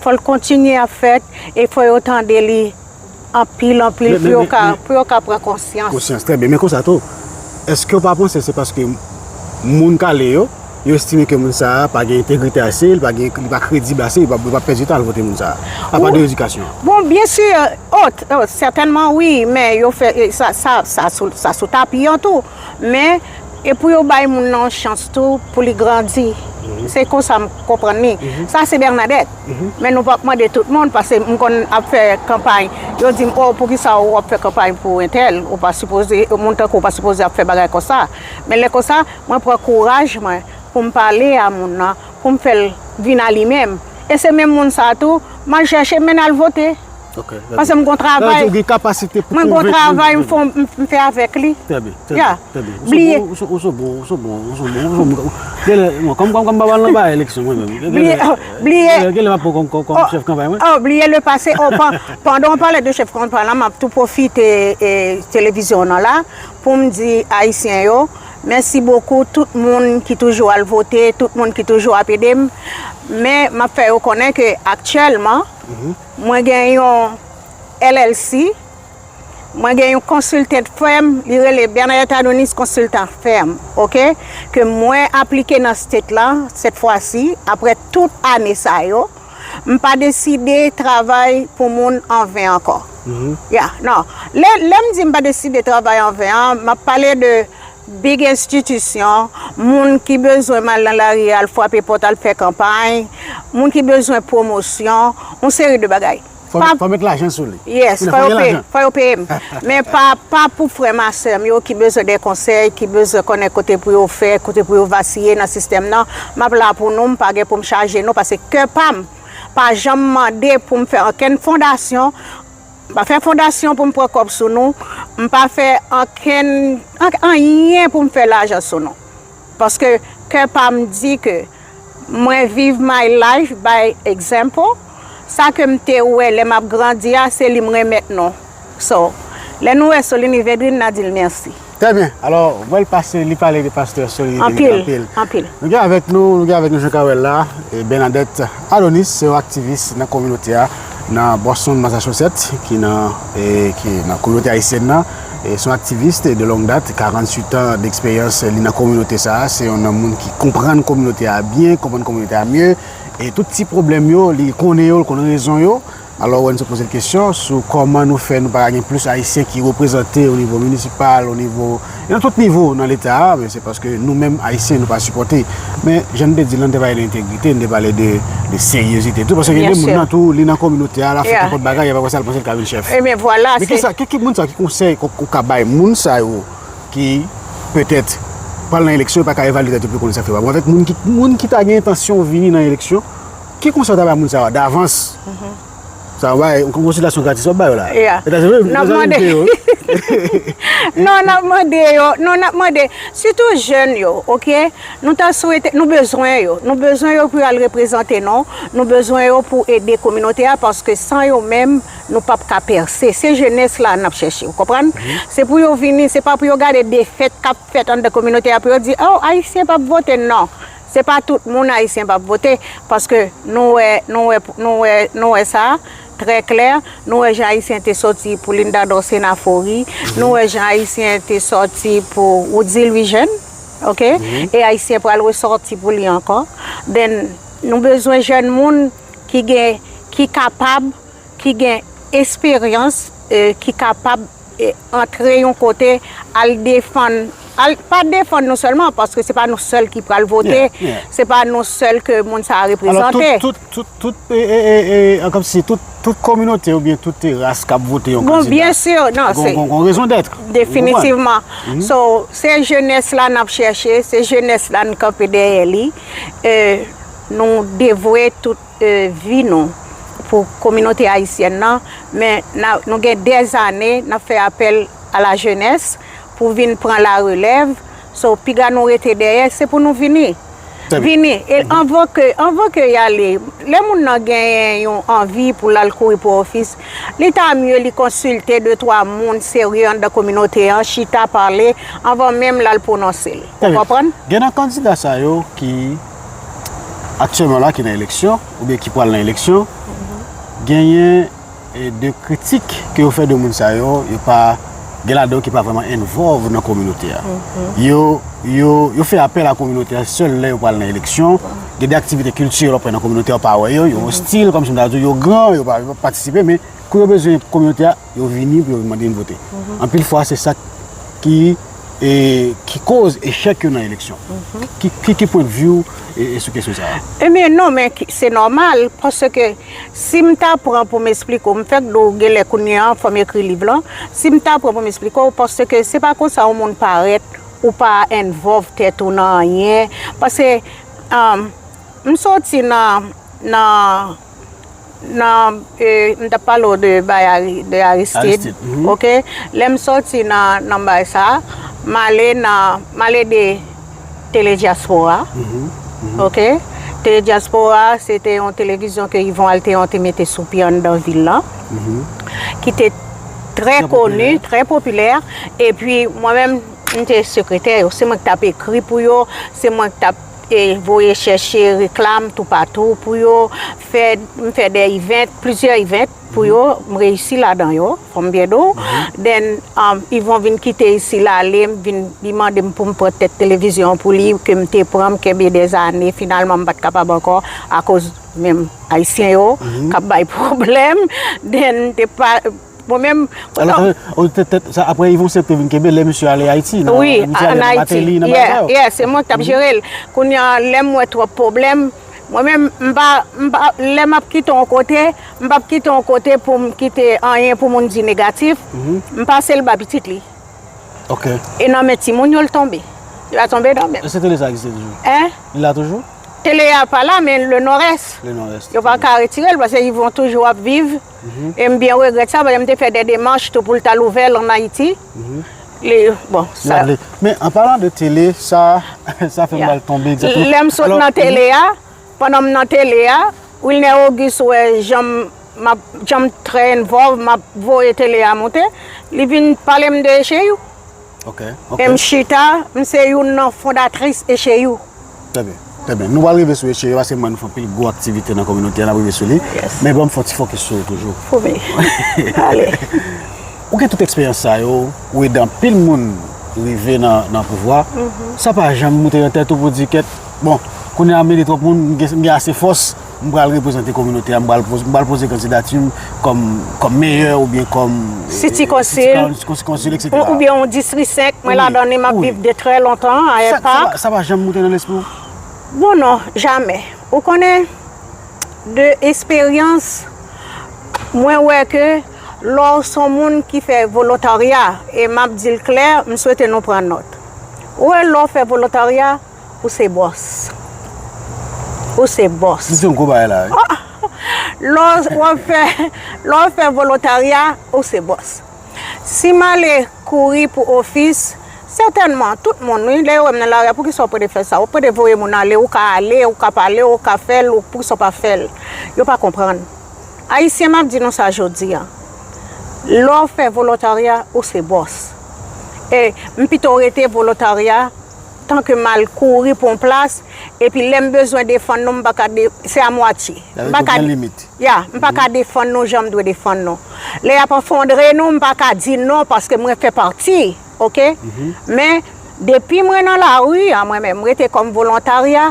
fò l kontinye ap fèt, e fò yo tande li anpil, anpil, pou yo ka, pou yo ka pran konsyans. Konsyans, trè byen. Men konsa tou, èske w pa panse se paske moun kale yo, yo estime ke moun sa a pa gen entegrite ase, li pa gen, li pa kredib ase, li pa, li pa pèdi tan al vote moun sa a. Apa de edikasyon an. Bon, byen si, o, o, sètènman wi, men yo fè, e, sa, sa, sa sou, sa sou tapi an tou. Men, e pou yo bay moun nan yon chans tou, pou li grandi. Se konsa m konprann li. Sa se Bernadette. Men nou p ap mande tout moun, paske m konn ap fè kanpay. Yo di m, o, poukisa w ap fè kanpay pou entèl? Ou pa sipoze, moun tankou w pa sipoze ap fè bagay konsa. Men lè konsa, mwen pran kouraj mwen pou m pale a moun nan, pou m fè l vin a li menm. E se menm moun sa a tou, m al chèche, m mennen al vote. Ok, trè byen. Paske m gon travay. Sa vle di ou gen kapasite pou konvenk moun. Mwen gon travay m fè, m, m fè avèk li. Trè byen, trè byen, trè byen. Ou se bon, ou se bon, ou se bon, ou se bon, ou se bon, ou se bon. Genlè, bon, kòm, kòm, kòm m pa pral nan bagay eleksyon mwen menm. Bliye, bliye. Genlè m ap pran kòm, kòm, kòm chèf kanpay mwen. Oh, bliye le passé. Oh, pa- pandan w pale de chèf kanpay la, m ap tou pwofite e, televizyon an la pou m di Ayisyen yo, mèsi bokou, tout moun ki toujou al vote, tout moun ki toujou ap ede m. Men, m ap fè yo konnen ke aktyèlman, mwen gen yon L L C, mwen gen yon consultant firm, li rele Bernadette Adonis Consultant Firm, ok? Ke mwen aplike nan state la, sèt fwa si, apre tout ane sa yo, m pa deside travay pou moun an ven ankò. Ya, non. Lè, lè m di m pa deside travay an ven an, m ap pale de big enstitisyon, moun ki bezwen m al nan lari a, al frape pòt, al fè kanpay, moun ki bezwen pwomosyon, yon seri de bagay. Fò, fò met lajan sou li. Yes, fò yo peye, fò yo peye m. Men pa, pa pou frè m a sè m yo ki bezwen de konsèy, ki bezwen konnen kote pou yo fè, kote pou yo vasiye nan sistèm nan. M ap la pou nou, m pa gen pou m chaje nou, paske kè pa m pa janm mande pou m fè okenn fondasyon. M pa fè fondasyon pou m pran kòb sou nou. M pa fè okenn, ank-, anyen pou m fè lajan sou nou. Paske kè pa m di ke mwen viv my life by example. Sa ke m te wè lè m ap grandi a, se li m renmèt nou. So, lè nou wè Soligny Védrine, n a di l mèsi. Trè byen. Alò, mwen l pase, li pale de pastè Soligny Védrine anpil. Anpil, anpil. Nou gen avèk nou, nou gen avèk nou Jean Carel la, e Bernadette Adonis, se yon aktivis nan kominote a, nan Boston, Massachusetts, ki nan, e, ki nan kominote ayisyèn nan. E se yon aktivis de longue date, karanntuit an deksperyans li nan kominote sa a. Se yon nan moun ki konprann kominote a byen, konprann kominote a mye. E tout ti pwoblèm yo, li konnen yo, li konn rezon yo. Alò, Wenson poze l kesyon sou kòman nou fè nou pa ka gen plis Ayisyen ki reprezante o nivo minisipal, o nivo, e nan tout nivo nan Leta a, men se paske nou menm Ayisyen nou pa sipòte. Men, jan n te di l lan, n te pale de entegrite, n te pale de, de seryezite tou, paske gen de moun nan tou, li nan kominote a, l ap fè nenpòt bagay, epi apre sa, l panse l ka vin chèf. Men kisa, ki, ki moun sa, ki konsèy ou, ou ka bay moun sa yo ki, petèt, pral nan eleksyon, yo pa ka evalye tèt yo pou yo konnen sa k fè pa bon? Avèk moun ki, moun ki ta gen entansyon vini nan eleksyon, ki konsèy ou ta bay moun sa yo davans? Sa, w bay, yon konsitasyon gratis w ap bay yo la. Yeah. Etazini, n ap mande yo. Non, n ap mande yo. Non, n ap mande. Sitou jèn yo, ok? Nou ta swete, nou bezwen yo. Nou bezwen yo pou y al reprezante nou. Nou bezwen yo pou ede kominote a, paske san yo menm, nou p ap ka pèse. Se jenès la n ap chèche, ou konprann? Se pou yo vini, se pa pou yo gade defèt k ap fèt anndan kominote a, pou yo di, oh, Ayisyen p ap vote, non. Se pa tout moun Ayisyen p ap vote, paske nou wè, nou wè, nou wè, nou wè sa trè klè. Nou wè jan Ayisyen te sòti pou Linda Dorcénat Faury. Nou wè jan Ayisyen te sòti pou Woodville Vision, ok? E Ayisyen pral resòti pou li ankò. Then, nou bezwen jèn moun ki gen, ki kapab, ki gen esperyans, e, ki kapab, e, antre yon kote, al defann, al, pa defann nou sèlman, paske se pa nou sèl ki pral vote, se pa nou sèl ke moun sa a reprezante. Alò, tout, tout, tout, tout, e, e, e, e, an kòmsi tout, tout kominote oubyen tout ras k ap vote yon kandida. Bon, byen si, non, gon, se gon, gon rezon dèt. Definitivman. So, se jenès la n ap chèche, se jenès la n kanpe dèyè li. E, nou devwe tout e, vi nou pou kominote ayisyèn nan, men n a, nou gen dèzane n ap fè apèl a la jenès pou vin pran la relèv. So, piga nou rete dèyè, se pou nou vini. Vini. E anvan ke, anvan ke y ale, lè moun nan genyen yon anvi pou l al kouri pou ofis, li ta mye li konsilte de twa moun serye anndan kominote an, chita pale, anvan menm l al pwononse l. Ou konprann? Gen nan kandida sa yo ki aktyèlman la ki nan eleksyon, oubyen ki pral nan eleksyon, genyen, e, de kritik ke yo fè de moun sa yo, yo pa, gen ladan yo ki pa vrèman involve nan kominote a. Yo, yo, yo fè apèl a kominote a sèl lè yo pral nan eleksyon. Gen de aktivite kiltirèl w ap wè nan kominote a, w pa wè yo, yo ostil, kòmsi m ta di w, yo gran, yo pa, yo pa patisipe, men kou yo bezwen kominote a, yo vini pou yo mande n vote. Anpil fwa, se sa ki, e, ki koz echèk yo nan eleksyon. Ki, ki, ki pwennvi w, e, e, sou kesyon sa a? Ebyen, non, men ki, se nòmal, paske si m ta pran pou m esplike w, m fèk di w genlè kounye a, fò m ekri liv lan, si m ta pran pou m esplike w, paske se pa konsa yon moun parèt, ou pa envolve tèt ou nan anyen, paske, um, m soti nan, nan, nan, e, m t ap pale w de bay Ari- de Aristide, Aristide, mhm. Oke? Lè m sòti nan nan bay sa, m ale nan m ale de Tele Diaspora. Mhm, mhm. Oke? Tele Diaspora, se te yon televizyon ke Yvon Altéon te mete sou pye anndan vil lan, mhm, ki te trè koni, trè popilè. Epi mwen menm, m te sekretè yo. Se mwen ki t ap ekri pou yo, se mwen ki t ap, e, voye chèche reklam toupatou pou yo, fè, m fè de event, plizyè event pou yo, m reyisi ladan yo, fò m byen di w. Mhm. Then, um, Yvon vin kite isi l ale, m vin, li mande m pou m pran tèt televizyon an pou li, ke m te pran, m kenbe dèzane, finalman m pa t kapab ankò, akoz menm Ayisyen yo, mhm, k ap bay pwoblèm, then te pa, mwen menm, alò, non. Ou te, te, sa, apre Yvon Sèt te vin kenbe, lè misye ale Ayiti, nan, wi, misye ale an nan Ayiti. Mateli, nan bagay sa yo. Yeah, yeah, se mwen ki t ap jere l. Kounye a, lè m wè twòp pwoblèm, mwen menm, m pa, m pa, lè m ap kite yon kote, m p ap kite yon kote pou m kite anyen pou moun di negatif. Mhm. M pase l ba pitit li. Ok. E nan men timoun yo l tonbe. Li pa tonbe nan men m. E se tele sa egziste toujou? Hein? Li la toujou? Tele a pa la, men Le Nord-Est. Le Nord-Est. Yo pa ka retire l, paske Yvon toujou ap viv. Mhm. E m byen regrèt sa, paske m te fè de demach tou pou l t al ouvè l an Ayiti. Mhm. Li, bon, sa. Men, an palan de tele, sa, sa fè m, yeah, pral tonbe egzakteman. Lè m sot nan tele a, pandan m nan tele a, Wilner Auguste wè jan m, m ap, jan m trè involve, m ap voye tele a monte, li vin pale m de Echeyou. Ok, ok. E m chita, m se youn nan fondatris Echeyou. Trè byen, trè byen. Nou pral rive sou Echeyou, paske m wè nou fè anpil gwo aktivite nan kominote a, n ap rive sou li. Yes. Men ban m fè yon ti fokis sou ou toujou. Pwomet. Ale. Ou gen tout eksperyans sa yo, ou ede anpil moun rive nan, nan pouvwa. Mhm. Sa pa janm moute nan tèt ou pou di, kèt, bon, kounye a m ede twòp moun, m gen, m gen ase fòs, m pral reprezante kominote a, m pral poze, m pral poze kandidati m kòm, kòm meyè oubyen kòm, city, eh, council, city coun-, city council, etsetera. Ou, oubyen yon distri senk, mwen, wi, ladan li, m ap, wi, viv de trè lontan, a sa, sa pa, sa pa janm moute nan lespri w? Bon, non, jamè. Ou konnen, de esperyans, mwen wè ke lè w se yon moun ki fè volontarya, e m ap di l klè, m swete nou pran nòt. Ou wè lè w fè volontarya, ou se bòs. Ou se bòs. Li di yon gwo bagay la, wi. Lè w, w ap fè, lè w fè volontarya, ou se bòs. Si m ale kouri pou ofis, sètènman, tout moun, wi, lè yo wè m nan lari a, poukisa w pwede fè sa? Ou pwede voye moun ale, ou ka ale, ou ka pale, ou ka fè l, ou poukisa w pa fè l? Yo pa konprann. Ayisyen, m ap di nou sa jodi a. Lè w fè volontarya, ou se bòs. E m pito rete volontarya, tan ke m al kouri pou yon plas, epi lè m bezwen defann nou, m pa ka de-, se a mwatye. M pa ka, ya, m pa ka defann nou jan m dwe defann nou. Lè y ap anfondre nou, m pa ka di non paske mwen fè pati, oke? Mhm. Men, depi mwen nan lari a, mwen menm, m rete kòm volontarya,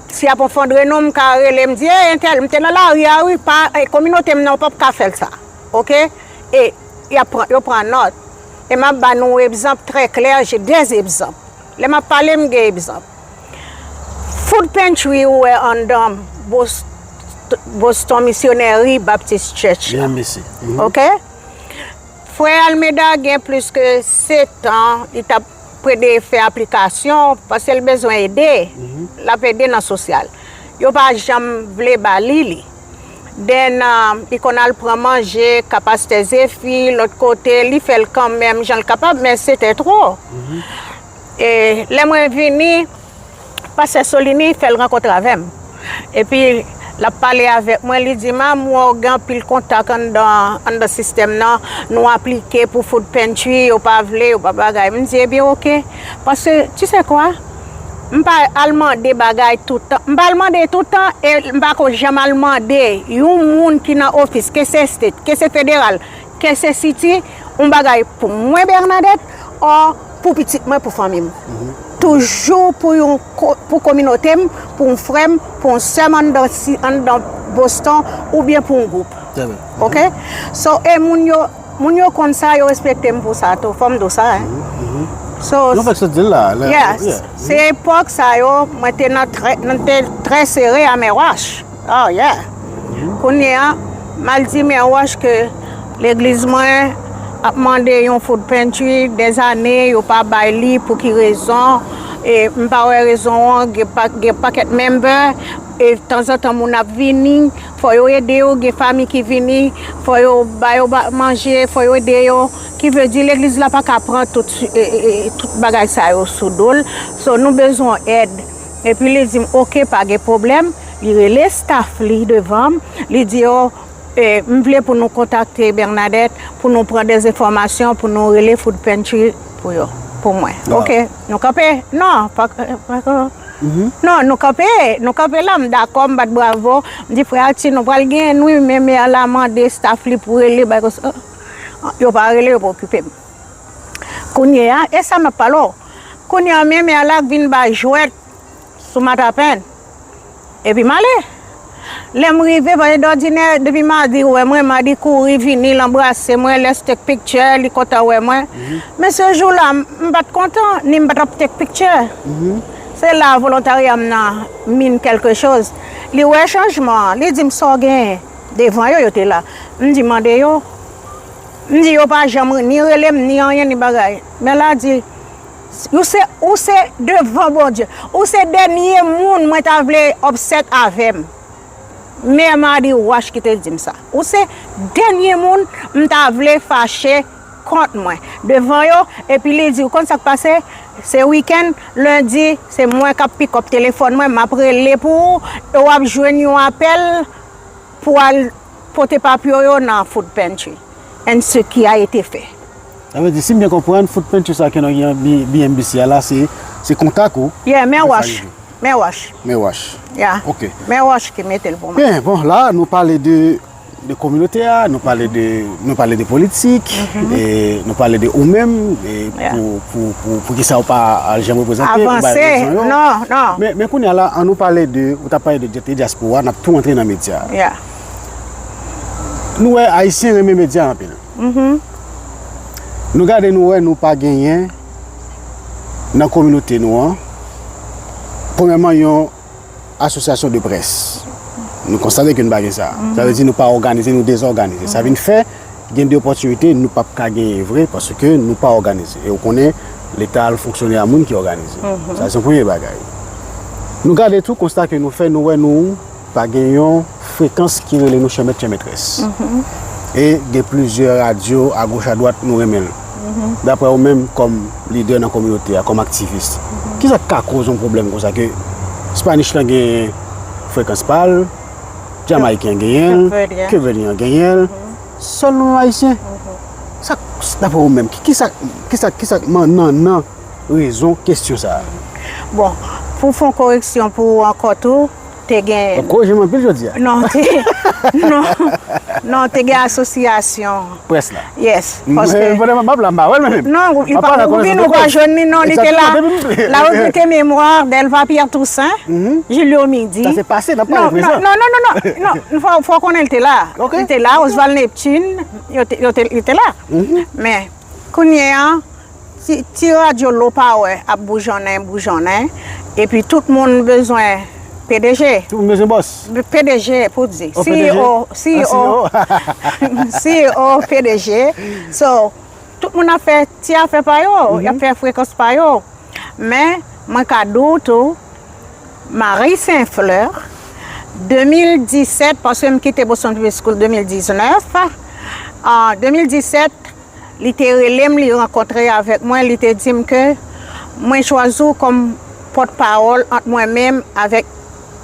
si y ap anfondre nou, m ka rele, m di, "Ey, entèl, m te nan lari a, wi, pa, eh, kominote m nan, w p ap ka fè l sa." Oke? E y ap pran, yo pran nòt. E m ap ba nou egzanp trè klè, j'ai des exemples. Lè m ap pale, m gen egzanp. Food Pantry ou wè anndan Bos-, Boston Missionary Baptist Church la. B M B C. Mhm. Oke? Frè Almeida gen plis ke sèt an, li t ap plede fè aplikasyon, paske l bezwen ede. Mhm. L ap ede nan sosyal. Yo pa janm vle ba li li. Then, um, li konn al pran manje, ka pastè Zefi, lòt kote, li fè l kanmenm, jan l kapab, men se te twò. Mhm. E lè mwen vini, pastè Solini fè l rankontre avè m. Epi, l ap pale avèk mwen, li di m, "A, m wè w gen anpil kontak anndan, anndan sistèm nan, nou aplike pou Food Pantry, yo pa vle, yo pa bagay." M di, "Ebyen, oke." Paske, tu sais quoi? M pa al mande bagay tout tan. M pa al mande tout tan, e m pa ko janm al mande yon moun ki nan ofis, ke se state, ke se federal, ke se city, yon bagay pou mwen, Bernadette, or pou pitit mwen, pou fanmi m. Mhm. Toujou pou yon ko-, pou kominote m, pou yon frè m, pou yon sè m anndan si-, anndan Boston, oubyen pou yon gwoup. Trè byen. Mhm. Oke? So, e moun yo, moun yo konn sa, yo respekte m pou sa tou. Fò m di w sa, hein. Mhm, mhm. So, nou fèk sot di l la, la, yeah, yeah. Se epòk sa yo, mwen te nan trè, mwen te trè sere a Mè Wach. Oh, yeah. Mhm. Kounye a, m al di Mè Wach ke legliz mwen ap mande yon food pantry dèzane, yo pa bay li, pou ki rezon? E m pa wè rezon an, gen pa, gen pakèt member, e tanzantan moun ap vini, fò yo ede yo, gen fanmi ki vini, fò yo ba yo ba, manje, fò yo ede yo. Ki vle di legliz la pa ka pran tout, e, e, e, tout bagay sa yo sou do l. So, nou bezwen èd. Epi li di m, "Oke, pa gen pwoblèm." Li rele staff li devan m, li di yo, e, "M vle pou nou kontakte Bernadette, pou nou pran de enfòmasyon, pou nou rele Food Pantry pou yo, pou mwen." Oke, nou kanpe. Non, pa, pa, pa, non, nou kanpe, nou kanpe la, m dakò, m bat bravo, m di, "Frè Ati, nou pral genyen, nou, men mè la mande staff li pou rele, bay konsa." Yo pa rele, yo pa okipe m. Kounye a, e sa m ap pale w. Kounye a, men mè la vin bay jwèt sou matapenn. Epi m ale. Lè m rive, paske dòdinè, depi madi wè mwen, madi kouri vini, l anbrase mwen, let's take picture, li kontan wè mwen. Men se jou la, m, m pa t kontan, ni m pa t ap take picture. Se la volontarya m nan min kèlke choz. Li wè chanjman an, li di m, "Sa w genyen?" Devan yo, yo te la. M di, "Mande yo." M di, "Yo pa janm ni rele m, ni anyen, ni bagay." Men la di, "Ou se, ou se devan Bondye. Ou se dènye moun mwen ta vle upset avè m." Mè Madi Wach ki te di m sa. "Ou se dènye moun m ta vle fache kont mwen devan yo." Epi li di, "Ou konn sa k pase? Se wikenn, lendi, se mwen k ap pick up telefòn mwen, m ap rele pou ou, e w ap jwenn yon apèl pou w al pote papye yo nan Food Pantry." And ce qui a été fait. Sa vle di, si m byen konprann, Food Pantry sa ke nou gen B M B C a la, se, se kontak ou? Yeah, men Wach. Men Wach. Men Wach. Yeah. Ok. Men Wach ki mete l pou mwen. Byen, bon, la, nou pale de, de kominote a, nou pale de, nou pale de politik, e nou pale de ou menm, e pou, pou, pou, pou ki sa ou pa al janm reprezante, ou bay rezon yo. Avanse. Non, non. Men, men kounye a la, an nou pale de, ou t ap pale de dya-, de dyaspora, n ap tou antre nan medya. Yeah. Nou wè Ayisyen renmen medya anpil. Nou gade, nou wè, nou pa genyen nan kominote nou an, premyèman, yon asosyasyon de près. Nou konstate ke nou pa gen sa. Sa vle di nou pa òganize, nou dezòganize. Sa vin fè gen de opòtinite nou p ap ka genyen vre paske nou pa òganize. E ou konnen, Leta al fonksyone a moun ki òganize. Sa se yon premye bagay. Nou gade tou, konsta ke nou fè, nou wè nou pa gen yon frekans ki rele nou chèmèt chèmètrès. E gen plizyè radyo agoch adwat nou renmen l. Daprè ou menm, kòm lidè nan kominote a, kòm aktivis, kisa k ka koz yon pwoblèm konsa ke Spanish lan gen frekans pa l, Jamayiken an genyen l, Kepvèdyen an genyen l, sèl nou menm Ayisyen? Sa, daprè ou menm, ki, kisa, kisa, kisa k nan, nan rezon kesyon sa a? Bon, pou fè yon koreksyon pou ou ankò tou, te gen... W ap korije m anpil jodi a. Non, te, non, non, te gen asosyasyon. Près la. Yes, paske... Mwen, mwen, m ap la, m pa wè l menm. Non, li pa, ou vin, ou pa jwenn li, non, li te la. La regrete mémoire Delva Pierre Toussaint, Julio Midi. Sa se pase, n ap pale prezan. Non, non, non, non, non, fò, fò konnen li te la. Li te la, Oswald Neptune, yo te, yo te, li te la. Men, kounye a, Ti, ti radyo low power ap boujonnen, boujonnen, epi tout moun bezwen P D G. Tout moun bezwen bòs. P D G pou di. CEO, CEO, CEO, P D G. So, tout moun ap fè ti afè pa yo, y ap fè frekans pa yo. Men, mwen ka di w tou, Marie Saint-Fleur, de mil disèt, paske m kite Boston Public School de mil diznèf, an de mil disèt, li te rele m, li rankontre avèk mwen, li te di m ke mwen chwazi w kòm pòtpawòl ant mwen menm avèk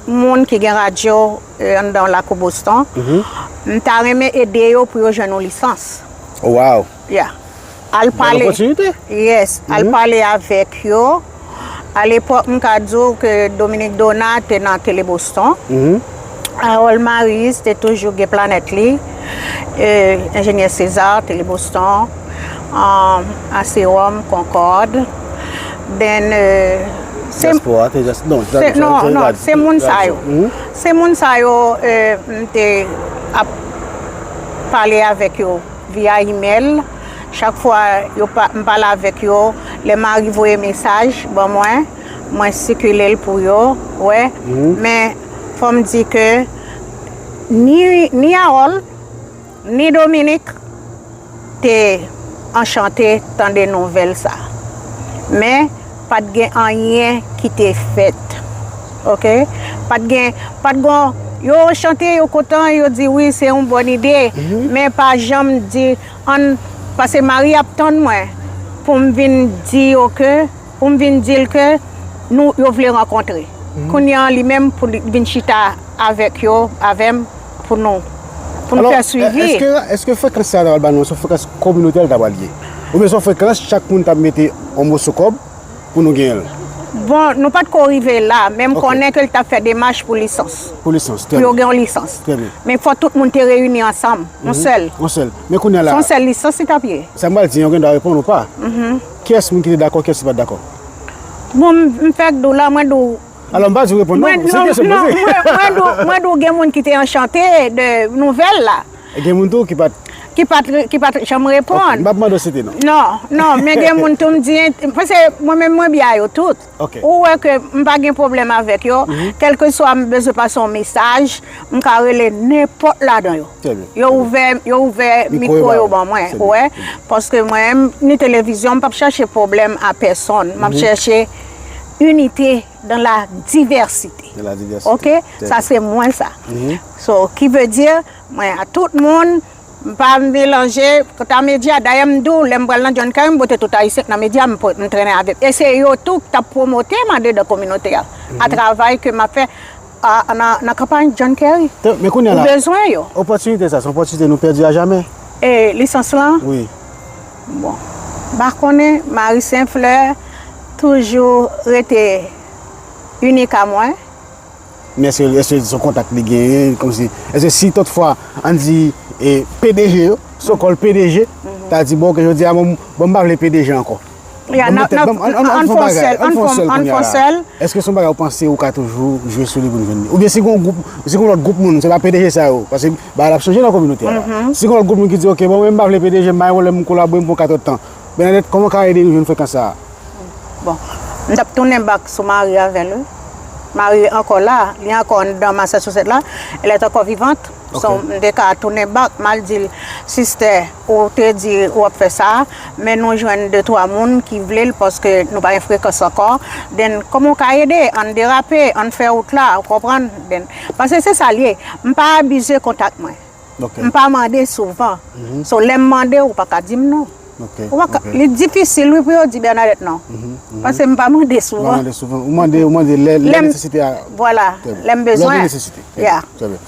moun ki gen radyo, e, anndan lakou Boston. M ta renmen ede yo pou yo jwenn yon lisans. Oh, wow. Yeah. Al pale. Bèl opòtinite. Yes, al pale avèk yo. Alepòk, m ka di w ke Dominique Donat te nan Tele Boston. Harold Maryse te toujou gen planèt li. E, Enjenyè César, Tele Boston. Um, Asewòm, Concorde. Then, e, se... Dyaspora, te dyaspora, non, se, non, non, se moun sa yo. Se moun sa yo, e, m te ap pale avèk yo via email. Chak fwa yo pa, m pale avèk yo, lè Marie voye mesaj ban mwen, mwen sikile l pou yo wè. Men fò m di ke ni, ni Harold, ni Dominique te anchante tande nouvèl sa. Men Pa t gen anyen ki te fèt. Oke? Pa t gen, pa t gen, yo chante, yo kontan, yo di wi, se yon bòn ide. Men pa janm di, ann, paske Marie ap tann mwen pou m vin di yo ke, pou m vin di l ke nou, yo vle rankontre. Kounye a, li menm pou li vin chita avèk yo, avè m, pou nou, pou nou fè swivi. Alò, èske, èske frekans sa a ta pral ba nou, se yon frekans kominotè l ta pral ye? Oubyen se yon frekans, chak moun t ap mete yon moso kòb pou nou genyen l? Bon, nou pa t ko rive la, men m konnen ke l t ap fè demach pou lisans. Pou lisans, trè byen. Pou yo gen yon lisans. Trè byen. Men fò tout moun te reyini ansanm, yon sèl. Yon sèl. Men kounye a la. Se yon sèl lisans li t ap ye. Sa m pral di, yo gen dwa reponn ou pa. Kiyès moun ki te dakò, kiyès ki pa t dakò? Bon, m, m fèk di w la, mwen di w. Alò, m pa di w reponn non, se yon kesyon m poze. Mwen, mwen di w, mwen di w gen moun ki te anchante de nouvèl la. E gen moun tou ki pa t. Ki pa t, ki pa t janm reponn. Ok, m p ap mande w site non. Non, non, men gen moun tou m di, paske mwen menm mwen byen a yo tout. Ok. Ou wè ke m pa gen pwoblèm avèk yo, kèlkeswa m bezwen pase yon mesaj, m ka rele nenpòt ladan yo. Trè byen. Yo ouvè, yo ouvè mikwo yo ban mwen, ou wè, paske mwen, ni televizyon, m p ap chèche pwoblèm a pèsonn, m ap chèche inite dans la diversité. Dans la diversité. Ok? Trè byen. Sa se mwen sa. So, ki vle di, mwen a tout moun, m pa melanje, kanta medya, dayè m di w, lè m pral nan John Kerry, m pote tout Ayisyen k nan medya, m po-, m trennen avè m. E se yo tou k t ap pwomote m andedan kominote a, a travay ke m ap fè a, nan, nan kanpay John Kerry. Te-, men kounye a la, ou bezwen yo. Opòtinite sa, se yon opòtinite nou pèdi a jamè. E lisans lan? Wi. Bon. M pa konnen, Marie Saint-Fleur toujou rete inik a mwen. Men èske, èske se yon kontak li genyen, kòmsi, èske si tòt fwa, ann di, e, P D G yo, so-called P D G, ta di, bon, ok, jodi a, bon, bon, m pa vle P D G ankò. Ya, n ap, n ap, ann fè yon sèl, ann fè yon sèl. Èske se yon bagay ou panse ou ka toujou jwe sou li pou n jwenn li? Oubyen si gen yon gwoup, si gen yon lòt gwoup moun, se pa P D G sa yo, paske bagay la ap chanje nan kominote a la. Si gen yon lòt gwoup moun ki di, ok, bon, mwen m pa vle P D G, m pa gen pwoblèm, m kolabore, m pran kat èdtan. Bernadette, kòman w ka ede nou jwenn frekans sa a? Bon, m t ap tounen bak sou Marie avè l, wi. Marie ankò la, li ankò anndan Massachusetts la, elle est encore vivante. So, m te ka tounen bak, m al di l, sistè, ou te di ou ap fè sa, men nou jwenn de twa moun ki vle l paske nou pa gen frekans ankò. Then, kòman w ka ede? Ann derape, ann fè wout la, ou konprann? Then, paske se sa l ye. M pa abize kontak mwen. M pa mande souvan. So, lè m mande, ou pa ka di m non. Ou pa ka, li difisil, wi, pou yo di Bernadette non. Paske m pa mande souvan. Ou pa mande souvan. Ou mande, ou mande lè, lè nesesite a. Vwala, lè m bezwen. Lè gen nesesite. Trè byen.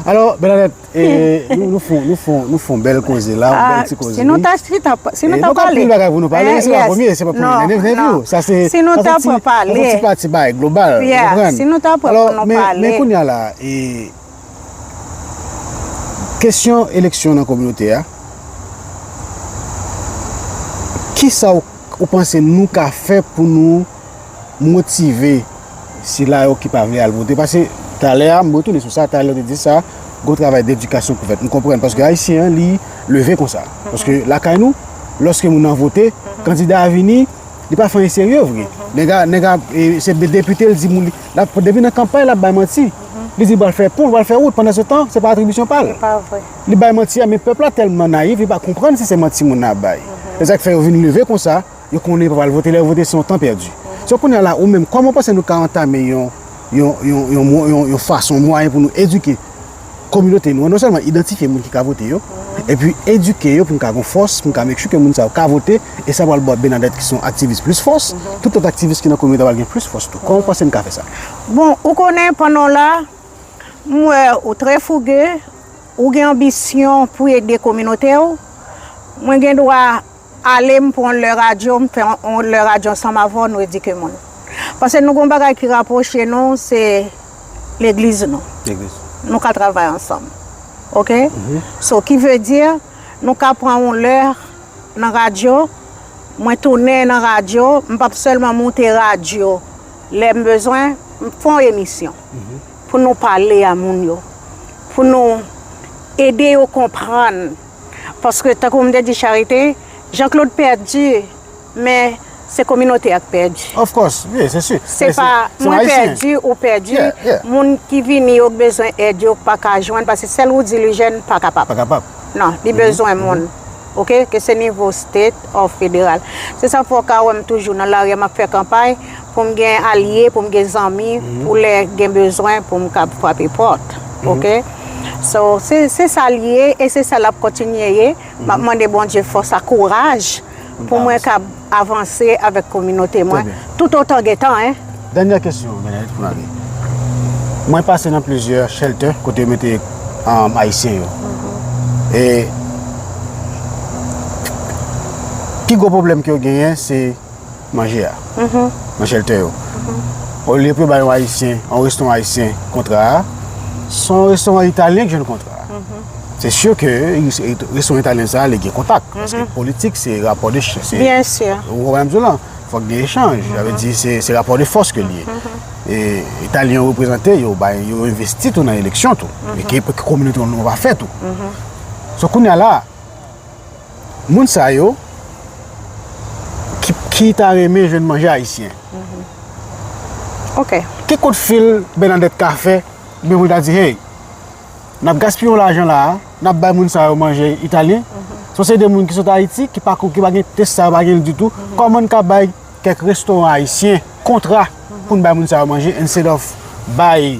Alò, Bernadette, e, nou, nou fon, nou fon, nou fon bèl koze la, yon bèl ti koze. Si nou ta, si ta, si nou ta pale. Nou gen anpil bagay pou nou pale, men se pa premye, se pa premye entèvyou. Sa se, si nou ta pran pale. Sa se ti pati bagay global, ou konprann? Si nou ta pran pou nou pale. Alò, men, men kounye a la, e, kesyon eleksyon nan kominote a, kisa w, ou panse nou ka fè pou nou motive sila yo ki pa vle al vote? Paske talè a, m retounen sou sa, talè w te di sa, gon travay dedikasyon pou fèt. M konprann, paske Ayisyen an, li leve konsa. Paske lakay nou, lòske moun nan vote, kandida a vini, li pa fè anyen serye vre. Nèg a, nèg a, e, se depite l di moun li, l ap, depi nan kanpay, l ap bay manti. Li di l pral fè pon, l pral fè wout, pandan se tan, se pa atribisyon pa l. Se pa vre. Li bay manti a, men pèp la tèlman nayif, li pa konprann si se manti moun nan ap bay. Se sa k fè yo vin leve konsa, yo konnen yo pa pral vote, lè yo vote, se yon tan pèdi. So, kounye a la, ou menm, kòman w panse nou ka antame yon, yon, yon, yon, yon, yon fason, yon mwayen pou nou edike kominote nou an, non sèlman idantifye moun ki ka vote yo, epi edike yo pou n ka gon fòs, pou n ka make sure ke moun sa yo ka vote, e sa pral ba Bernadette ki se yon aktivis plis fòs, tout lòt aktivis ki nan kominote a pral gen plis fòs tou. Kòman w panse n ka fè sa? Bon, ou konnen pandan w la, m wè ou trè fouge, ou gen anbisyon pou ede kominote w. Mwen gen dwa ale, m pran yon lè radyo, m fè yon, yon lè radyo ansanm avè w, nou edike moun. Paske nou gon bagay ki rapwoche nou, se legliz nou. Legliz. Nou ka travay ansanm. Oke? So, ki vle di, nou ka pran yon lè nan radyo, mwen tounen nan radyo, m p ap sèlman moute radyo lè m bezwen, m fè yon emisyon pou nou pale a moun yo, pou nou ede yo konprann. Paske, tankou m te di Charité, Jean Claude pèdi, men se kominote a k pèdi. Of course, wi, se si. Se pa mwen pèdi, ou pèdi. Moun ki vini yo k bezwen èd yo pa ka jwenn, paske sèl ou di li jèn pa kapab. Pa kapab. Non, li bezwen moun. oke, ke se nivo state or federal. Se sa fè w ka wè m toujou nan lari a, m ap fè kanpay pou m gen alye, pou m gen zanmi, pou lè gen bezwen, pou m kab frape pòt, oke? So, se, se sa l ye e se sa l ap kontinye ye. M ap mande Bondye fòs ak kouraj pou mwen kab avanse avèk kominote mwen, toutotan gen tan, en. Dènyè kesyon, Bernadette, pou n ale. Mwen pase nan plizyè shelter kote yo mete, um, Ayisyen yo. E pi gwo pwoblèm ke yo genyen, se manje a, nan shelter yo. Olye pou yo bay yon Ayisyen, yon restoran ayisyen kontra a, se yon restoran italyen ki jwenn kontra a. Se si ke restoran italyen sa a, li gen kontak, paske politik, se rapò de ch-, se, ou konprann m di w lan, fòk gen echanj, sa vle di se, se rapò de fòs ke l ye. E, Italyen yo reprezante, yo bay, yo envesti tou nan eleksyon tou. Men ke, ke kominote nou pa fè tou. So, kounye a la, moun sa yo ki, ki ta renmen jwenn manje ayisyen. Oke. Ki kout fil Bernadette ka fè, oubyen pou l ta di, hey, n ap gaspiye yon lajan la a, n ap bay moun sa yo manje italyen. Se yon seri de moun ki sot Ayiti, ki pa ko-, ki pa gen tès sa yo, pa gen l ditou. Kòman n ka bay kèk restoran ayisyen kontra pou n bay moun sa yo manje, instead of bay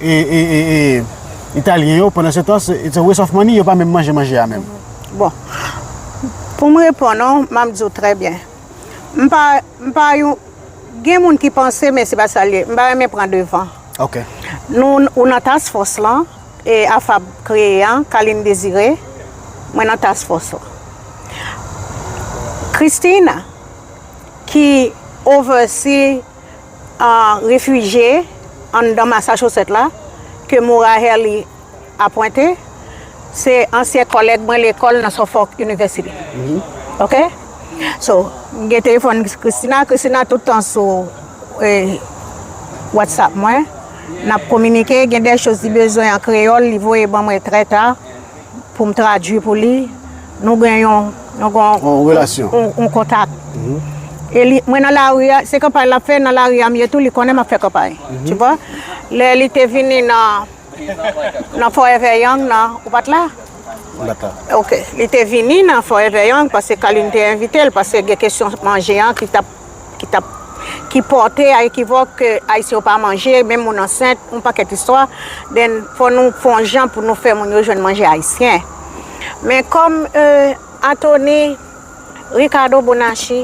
e, e, e, e, italyen yo, pandan se tan, se, it's a waste of money, yo pa menm manje manje a menm. Bon, pou m reponn ou, m ap di w trè byen. M pa, m pa yon, gen moun ki panse, men se pa sa l ye. M pa renmen pran devan. Oke. Nou, ou nan task force lan, e AFAB kreye an, Carline Désiré, mwen nan task force lan. Christina, ki oversee, ah, refijye anndan Massachusetts la, ke Maura Healey apwente, se ansyen kòlèg mwen lekòl nan Suffolk University. Oke? So, m gen telefòn Christina, Christina tout tan sou, eh, WhatsApp mwen. N ap kominike, gen de choz li bezwen an kreyòl, li voye ban mwen trè ta pou m tradui pou li. Nou gen yon, nou gen yon, yon relasyon, yon, yon kontak. E li, mwen nan lari a, se kanpay l ap fè, nan lari a m ye tou, li konnen m ap fè kanpay. Tu vois? Lè li te vini nan, nan Forever Young nan, ou pa t la? M pa t la. Oke. Li te vini nan Forever Young paske Carline te envite l, paske gen kesyon manje an ki t ap ki t ap, ki pòte a ekivòk ke Ayisyen yo pa manje, menm moun ansent, yon pakèt istwa. Then, fò nou fè yon jan pou nou fè moun yo jwenn manje ayisyen. Men kòm, euh, Attorney Ricardo Bonacci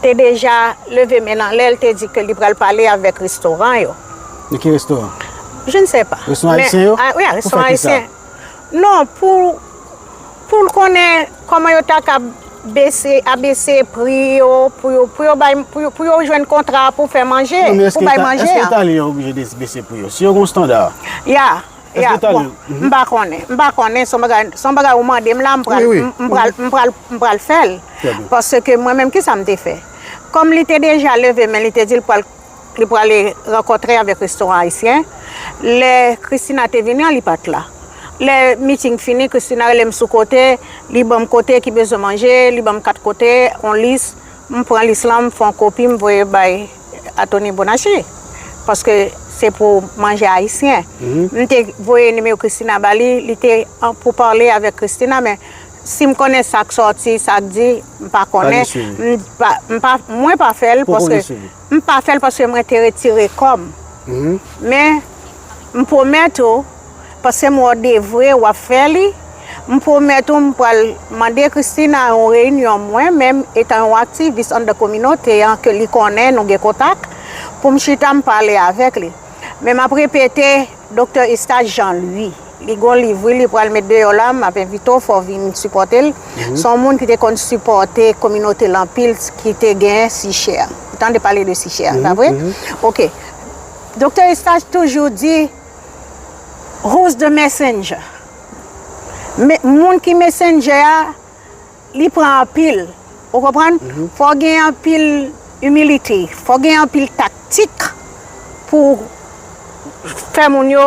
te deja leve men l anlè, l te di ke li pral pale avèk restoran yo. De ki restoran? Je ne sais pas. Restoran ayisyen yo? Ah, wi, restoran ayisyen. Non, pou, pou l konnen kòman yo ta ka bese, abese pri yo, pou yo, pou yo bay, pou yo, pou yo jwenn kontra pou fè manje, pou bay manje a. Non, men èske Ita-, èske Italyen yo oblije de-, bese pri yo? Si yo gen yon estanda, ya, èske ya, Italyen bon, m pa konnen, m pa konnen, se yon bagay, se yon bagay ou mande m la, m pral, m, m pral, m pral, m pral fè l. Trè byen. Paske mwen menm, kisa m te fè? Kòm li te deja leve men, li te di l pral li prale rankontre avèk restoran ayisyen. Lè Christina te vini an, li pa t la. Lè meeting fini, Christina rele m sou kote, li ban m kote ki bezwen manje, li ban m kat kote, yon lis. M pran lis lan, m fè yon kopi, m voye bay Attorney Bonacci. Paske se pou manje ayisyen. M te voye nimewo Christina ba li, li te an pou pale avèk Christina, men si m konnen sa k sòti, sa k di, m pa konnen. M pa, m pa, mwen pa fè l paske m pa fè l paske mwen te retire kò m. Men, m pwomèt ou, paske m wè w devwe, w ap fè li, m pwomèt ou m pral mande Christina yon reyinyon mwen menm, etan yon aktivis anndan kominote an ke li konnen, nou gen kontak, pou m chita m pale avèk li. Men m ap repete, Doktè Eustache Jean Louis, li gon liv, wi, li pral met deyò la, m ap envite w, fò w vin sipòte l. Se yon moun ki te konn sipòte kominote l anpil, ki te gen Sichè. Ou tande pale de Sichè, pa vre? Oke. Doktè Eustache toujou di, "Who's the messenger?" Men, moun ki messenger a, li pran anpil. Ou konprann? Fò gen anpil imilite, fò gen anpil taktik pou fè moun yo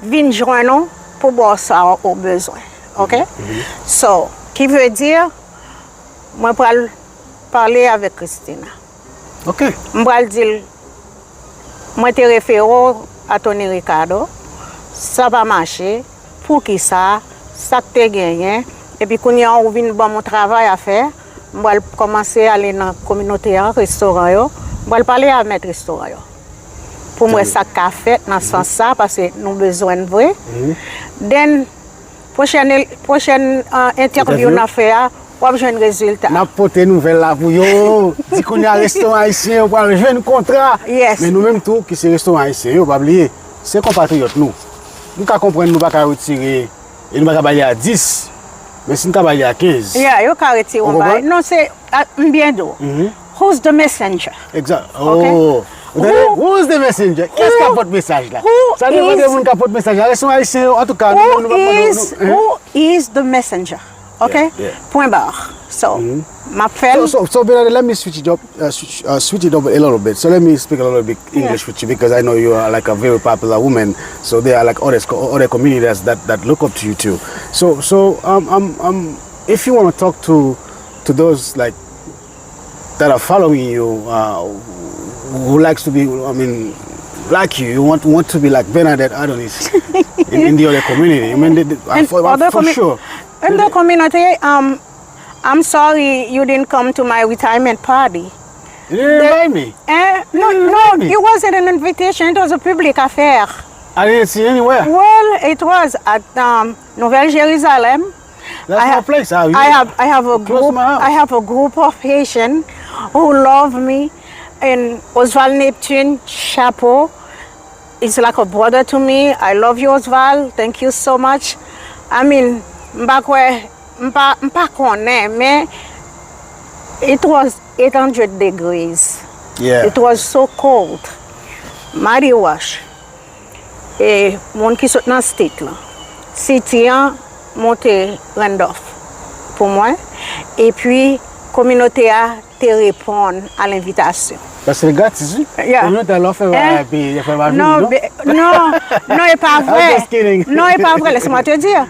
vin jwenn ou pou ba w sa ou bezwen. Oke? So, ki vle di, mwen pral pale avèk Christina. Oke. M pral di l, mwen te refere w a Tony Ricardo, sa pa mache, poukisa, sa k te genyen, Epi kounye a ou vin ban m yon travay a fè, m pral kòmanse ale nan kominote a, restoran yo, m pral pale a mèt restoran yo. Pou m wè sa k ka fèt nan sans sa, paske nou bezwen l vre. Then, pwochèn, pwochèn, uh, entèvyou n ap fè a, w ap jwenn rezilta. N ap pote nouvèl la pou yo. Di kounye a restoran ayisyen yo pral jwenn kontra. Yes. Men nou menm tou, ki se restoran ayisyen yo, pa bliye, se konpatriyòt nou. Nou ka konprann nou pa ka retire, e nou pa ka ba li a dis, men si n ka ba li a kenz. Yeah, yo ka retire yon bagay. Non, se, ah, m byen di w. Who's the messenger? Exact. Ok. Oh. Ou tande? Who's the messenger? Kiyès k ap pote mesaj la? Sa depann de moun k ap pote mesaj la. Restoran ayisyen yo, antouka, nou, nou, nou, nou, who is the messenger? Ok? Yeah, yeah. Point barre. So, m ap fè l. So, so, so, Bernadette, let me switch it up, uh, switch, uh, switch it up a little bit. So let me speak a little bit English with you because I know you are, like, a very popular woman. So there are, like, other, other communities that, that look up to you too. So, so, um, um, um, if you want to talk to, to those, like, that are following you, uh, who likes to be, I mean, like you, you want, want to be like Bernadette Adonis in, in the other community. I mean, the, the, uh, for, for sure. In the community, um, I'm sorry you didn't come to my retirement party. You didn't invite me. Eh, no, no, it wasn't an invitation. It was a public affair. I didn't see anywhere. Well, it was at, um, Nouvelle Jérusalem. That's my place. I have, I have a group. I have a group of Haitian who love me, and Oswald Neptune, chapeau. He's like a brother to me. I love you, Oswald. Thank you so much. I mean, m pa kwè, m pa, m pa konnen, men it was eight hundred degrees. Yeah. It was so cold. Mighty Wash. E moun ki sot nan state lan. City an monte Randolph pou mwen. Epi kominote a te reponn a lenvitasyon. Paske l gratis, wi. Yeah. Kominote a lè w fè bagay peyi, yo fè pa vini, non? Non, non, e pa vre. I'm just kidding. Non, e pa vre, laisse-moi te dire.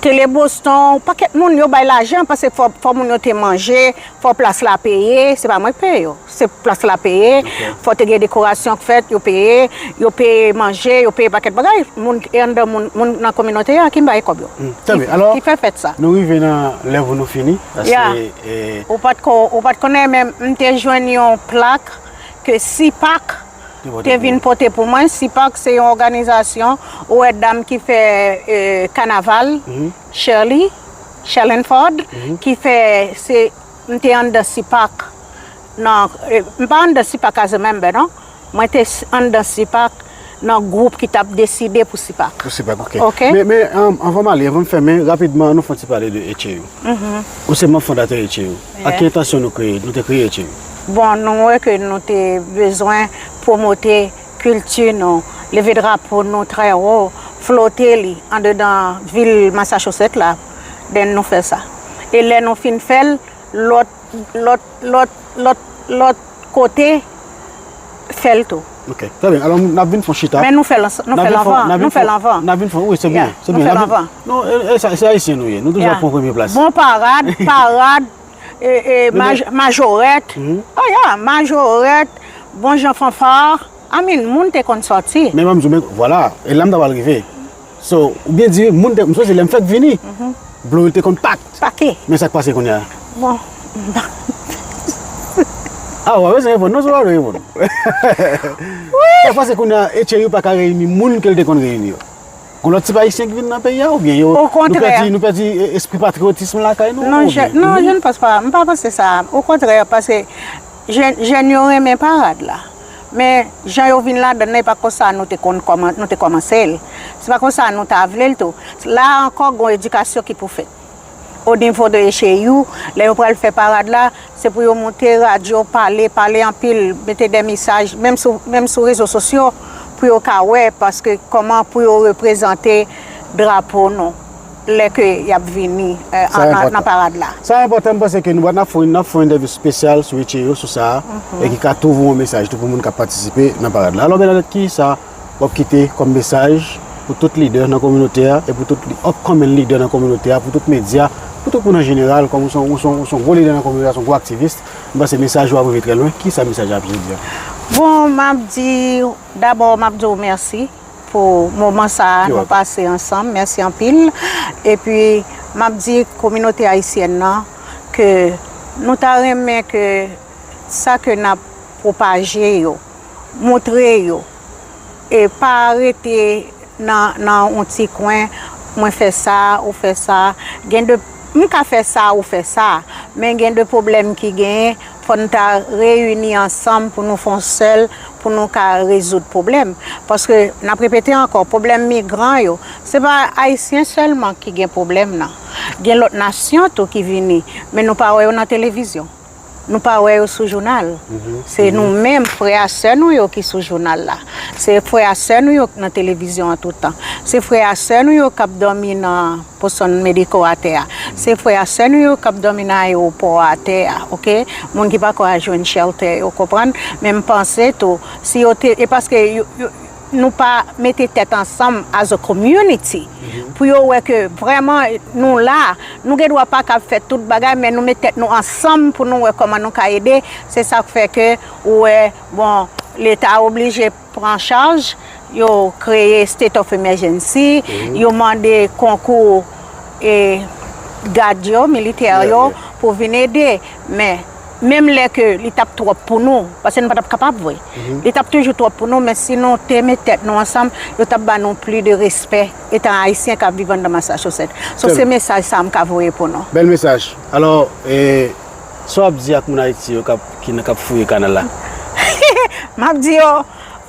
Tele Boston, pakèt moun yo bay lajan paske fò, fò moun yo te manje, fò plas la peye, se pa mwen k peye yo. Se plas la peye, fò te gen dekorasyon k fèt, yo peye, yo peye manje, yo peye pakèt bagay. Moun, e anndan moun, moun nan kominote a ki bay kòb yo. Ki, ki fè fèt sa. Nou rive nan lè pou nou fini. Paske, eh, ou pa t ko-, ou pa t konnen, men m te jwenn yon plak ke sipak te vin pote pou mwen. Sipak se yon òganizasyon, ou wè dam ki fè, eh, kanaval, Shirley, Sherlyn Ford, ki fè, se, m te anndan sipak nan, eh, m pa anndan sipak as a member, non. Mwen te s-, anndan sipak nan gwoup ki t ap deside pou sipak. Pou sipak, ok. Ok? Men, men, um, anvan m ale, anvan m fèmen, rapidman, nou fè yon ti pale de H A U. Ou se manm fondatè H A U. Ak ki entansyon nou kreye, nou te kreye H A U? Bon, nou wè ke nou te bezwen pwomote kilti nou, leve drapo nou trè wo, flote li andedan vil Massachusetts la, then nou fè sa. E lè nou fin fè l, lòt, lòt, lòt, lòt, lòt kote fè l tou. Ok, trè byen. Alò, n ap vin fè yon chita. Men nou fè l ansanm, nou fè l anvan, nou fè l anvan. N ap vin fè, wi, se byen, se byen. Nou fè l anvan. Non, e, e, sa, se ayisyen nou ye. Nou toujou ap pran premye plas. Bon parad, parad, e, e, maj-, majorèt. Oh yeah, majorèt, bon jan fanfa. I mean, moun te konn sòti. Men mwen m di w, men, vwala, e la m ta pral rive. So, ou byen di, moun te, m sonje lè m fèk vini, Blowil te konn pak. Pake. Men sa k pase kounye a? Bon. Ah, w pa bezwen reponn, non, se w pa dwe reponn. Sa k pase kounye a, H A U pa ka reyini moun ke l te konn reyini yo? Gon lòt tip ayisyen ki vin nan peyi a, oubyen yo, nou pèdi, nou pèdi, eh, espri patriyotism lakay nou, oubyen? Non, je, non, je ne pense pas. M pa panse sa. Okontrè, paske jèn, jèn yo renmen parad la. Men, jan yo vin ladan nan, e pa konsa nou te konn kòman-, nou te kòmanse l. Se pa konsa nou ta vle l tou. La ankò, gon edikasyon ki pou fèt. O nivo de H A U, lè yo pral fè parad la, se pou yo moute radyo, pale, pale anpil, mete de mesaj, menm sou, menm sou rezo sosyo, pou yo ka wè, paske kòman pou yo reprezante drapo nou, lè ke y ap vini, eh, nan, nan parad la. Sa enpòtan, m panse ke nou, n ap fè, n ap fè yon entèvyou espesyal sou H A U, sou sa a, e ki ka tou voye yon mesaj tou pou moun k ap patisipe nan parad la. Alò, Bernadette, kisa w ap kite kòm mesaj pou tout lidè nan kominote a e pou tout li-, upcoming lidè nan kominote a, pou tout medya, pou tout moun an jeneral, kòm ou se yon, ou se yon, ou se yon gwo lidè nan kominote a, se yon gwo aktivis, m panse mesaj ou ap rive trè lwen. Kisa mesaj la ap di a? Bon, m ap di, dabò, m ap di w mèsi pou moman sa a nou pase ansanm. Mèsi anpil. Epi, M ap di kominote ayisyèn nan ke nou ta renmen ke sa ke n ap pwopaje yo, montre yo, e pa rete nan, nan yon ti kwen, mwen fè sa, ou fè sa. Gen de, m ka fè sa, ou fè sa, men gen de pwoblèm ki genyen, fò n ta reyini ansanm pou nou fè yon sèl, pou nou ka rezoud pwoblèm. Paske, n ap repete ankò, pwoblèm migran yo, se pa Ayisyen sèlman ki gen pwoblèm nan. Gen lòt nasyon tou ki vini, men nou pa wè yo nan televizyon. Nou pa wè yo sou jounal. Se nou menm, frè a sè nou yo ki sou jounal la. Se frè a sè nou yo k nan televizyon an tout tan. Se frè a sè nou yo k ap dòmi nan posonn mediko atè a. Se frè a sè nou yo k ap dòmi nan ayewopò atè a, oke? Moun ki pa ka jwenn shelter yo, konprann? Men m panse tou, si yo te, e paske yo, yo, nou pa mete tèt ansanm as a community pou yo wè ke vrèman nou la, nou gen dwa pa kab fè tout bagay, men nou met tèt nou ansanm pou nou wè kòman nou ka ede. Se sa k fè ke ou wè, bon, Leta oblije pran chaj, yo kreye state of emergency, yo mande konkou e gad yo, militè yo, pou vin ede. Men, menm lè ke li t ap twòp pou nou, paske nou pa t ap kapab vre. Li t ap toujou twòp pou nou, men si nou te met tèt nou ansanm, yo t ap ba nou plis de respè, etan Ayisyen k ap viv anndan Massachusetts. So, se mesaj sa a m ka voye pou nou. Bèl mesaj. Alò, e, sa w ap di ak moun Ayiti yo k ap, ki nan, k ap fouye kanal la? M ap di yo,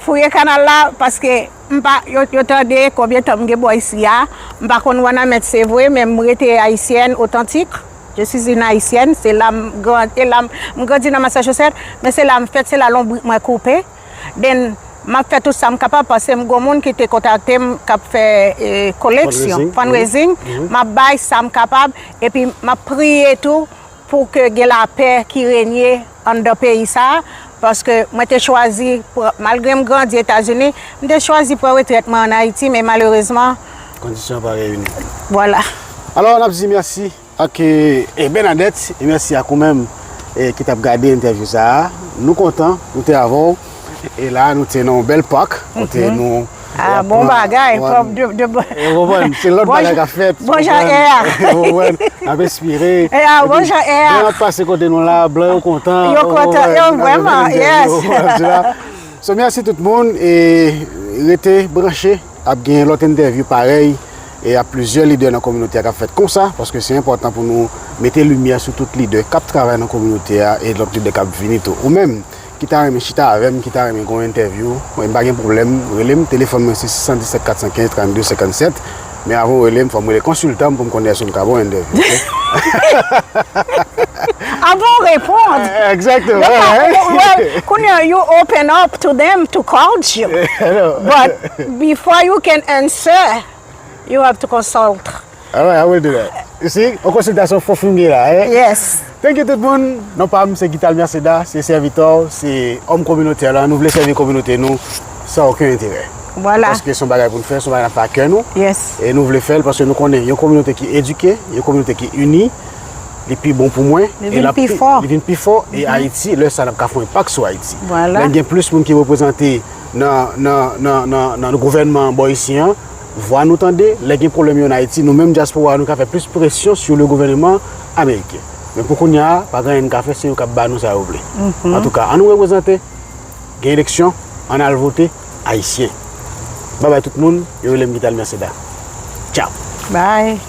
fouye kanal la, paske m pa, yo, yo tande konbyen tan m gen bò isi a. M pa konn Wanament, se vre, men m rete ayisyèn otantik. Je suis une Haïtienne, se la m gran-, e la m, m grandi nan Massachusetts, men se la m fèt, se la lonbrik mwen koupe. Then, m ap fè tout sa m kapab, paske m gon moun ki te kontakte m, k ap fè, e, koleksyon, fundraising. M ap bay sa m kapab, epi m ap priye tou pou ke gen lapè ki renye anndan peyi sa a, paske mwen te chwazi, pran, malgre m grandi Etazini, m te chwazi pran retrèt mwen ann Ayiti, men malerezman, kondisyon pa reyini. Vwala. Alò, n ap di mèsi ak, e, e, Bernadette, e mèsi ak ou menm, e, ki t ap gade entèvyou sa a. Nou kontan, nou te avè w. E la, nou te nan yon bèl pak, kote nou, e, bon bagay, pran, de, de, ou konprann, se lòt bagay k ap fèt, bon jan è a. Ou konprann, n ap espere. Bon jan è a. Blan ap pase kote nou la, blan yo kontan, yo kontan, yo vrèman, yes. So, mèsi tout moun, e rete branche, ap gen lòt entèvyou parèy, e ap plizyè lidè nan kominote a k ap fèt konsa, paske se enpòtan pou nou mete limyè sou tout lidè k ap travay nan kominote a e lòt lidè k ap vini tou. Ou menm, ki ta renmen chita avè m, ki ta renmen gen yon entèvyou, mwen m pa gen pwoblèm, rele m, telefòn mwen se sis san disèt kat san kenz trannde senkannsèt. Men avan w rele m, fò m rele konsiltan m pou m konnen èske m ka ba w entèvyou, oke? Avan w reponn. Exactement. Yo pa, well, kounye a, you open up to them to call you. But before you can answer, you have to consult. All right, I will do that. You see, yon konsiltasyon fò fimye la, eh? Yes. Thank you tout moun. Non pa m se Guital Merceda, se sèvitè w, se òm kominote la. Nou vle sèvi kominote nou san okenn enterè. Vwala. Paske se yon bagay pou n fè, se yon bagay n ap fè ak kè nou. Yes. E nou vle fè l paske nou konnen yon kominote ki edike, yon kominote ki ini, li pi bon pou mwen. Li vin pi fò. Li vin pi fò. E Ayiti, lè sa n ap ka fè yon enpak sou Ayiti. Vwala. Lè gen plis moun ki reprezante nan, nan, nan, nan, nan gouvènman bò isi an, vwa nou tande, lè gen pwoblèm yo ann Ayiti, nou menm dyaspora, nou ka fè plis presyon sou le gouvènman ameriken. Men pou kounye a, pa gen anyen n ka fè, se yo k ap ba nou sa yo vle. Antouka, ann nou reprezante, gen eleksyon, ann al vote, Ayisyen. Babay tout moun, yo rele m Guital Merceda. Tchaw. Bye.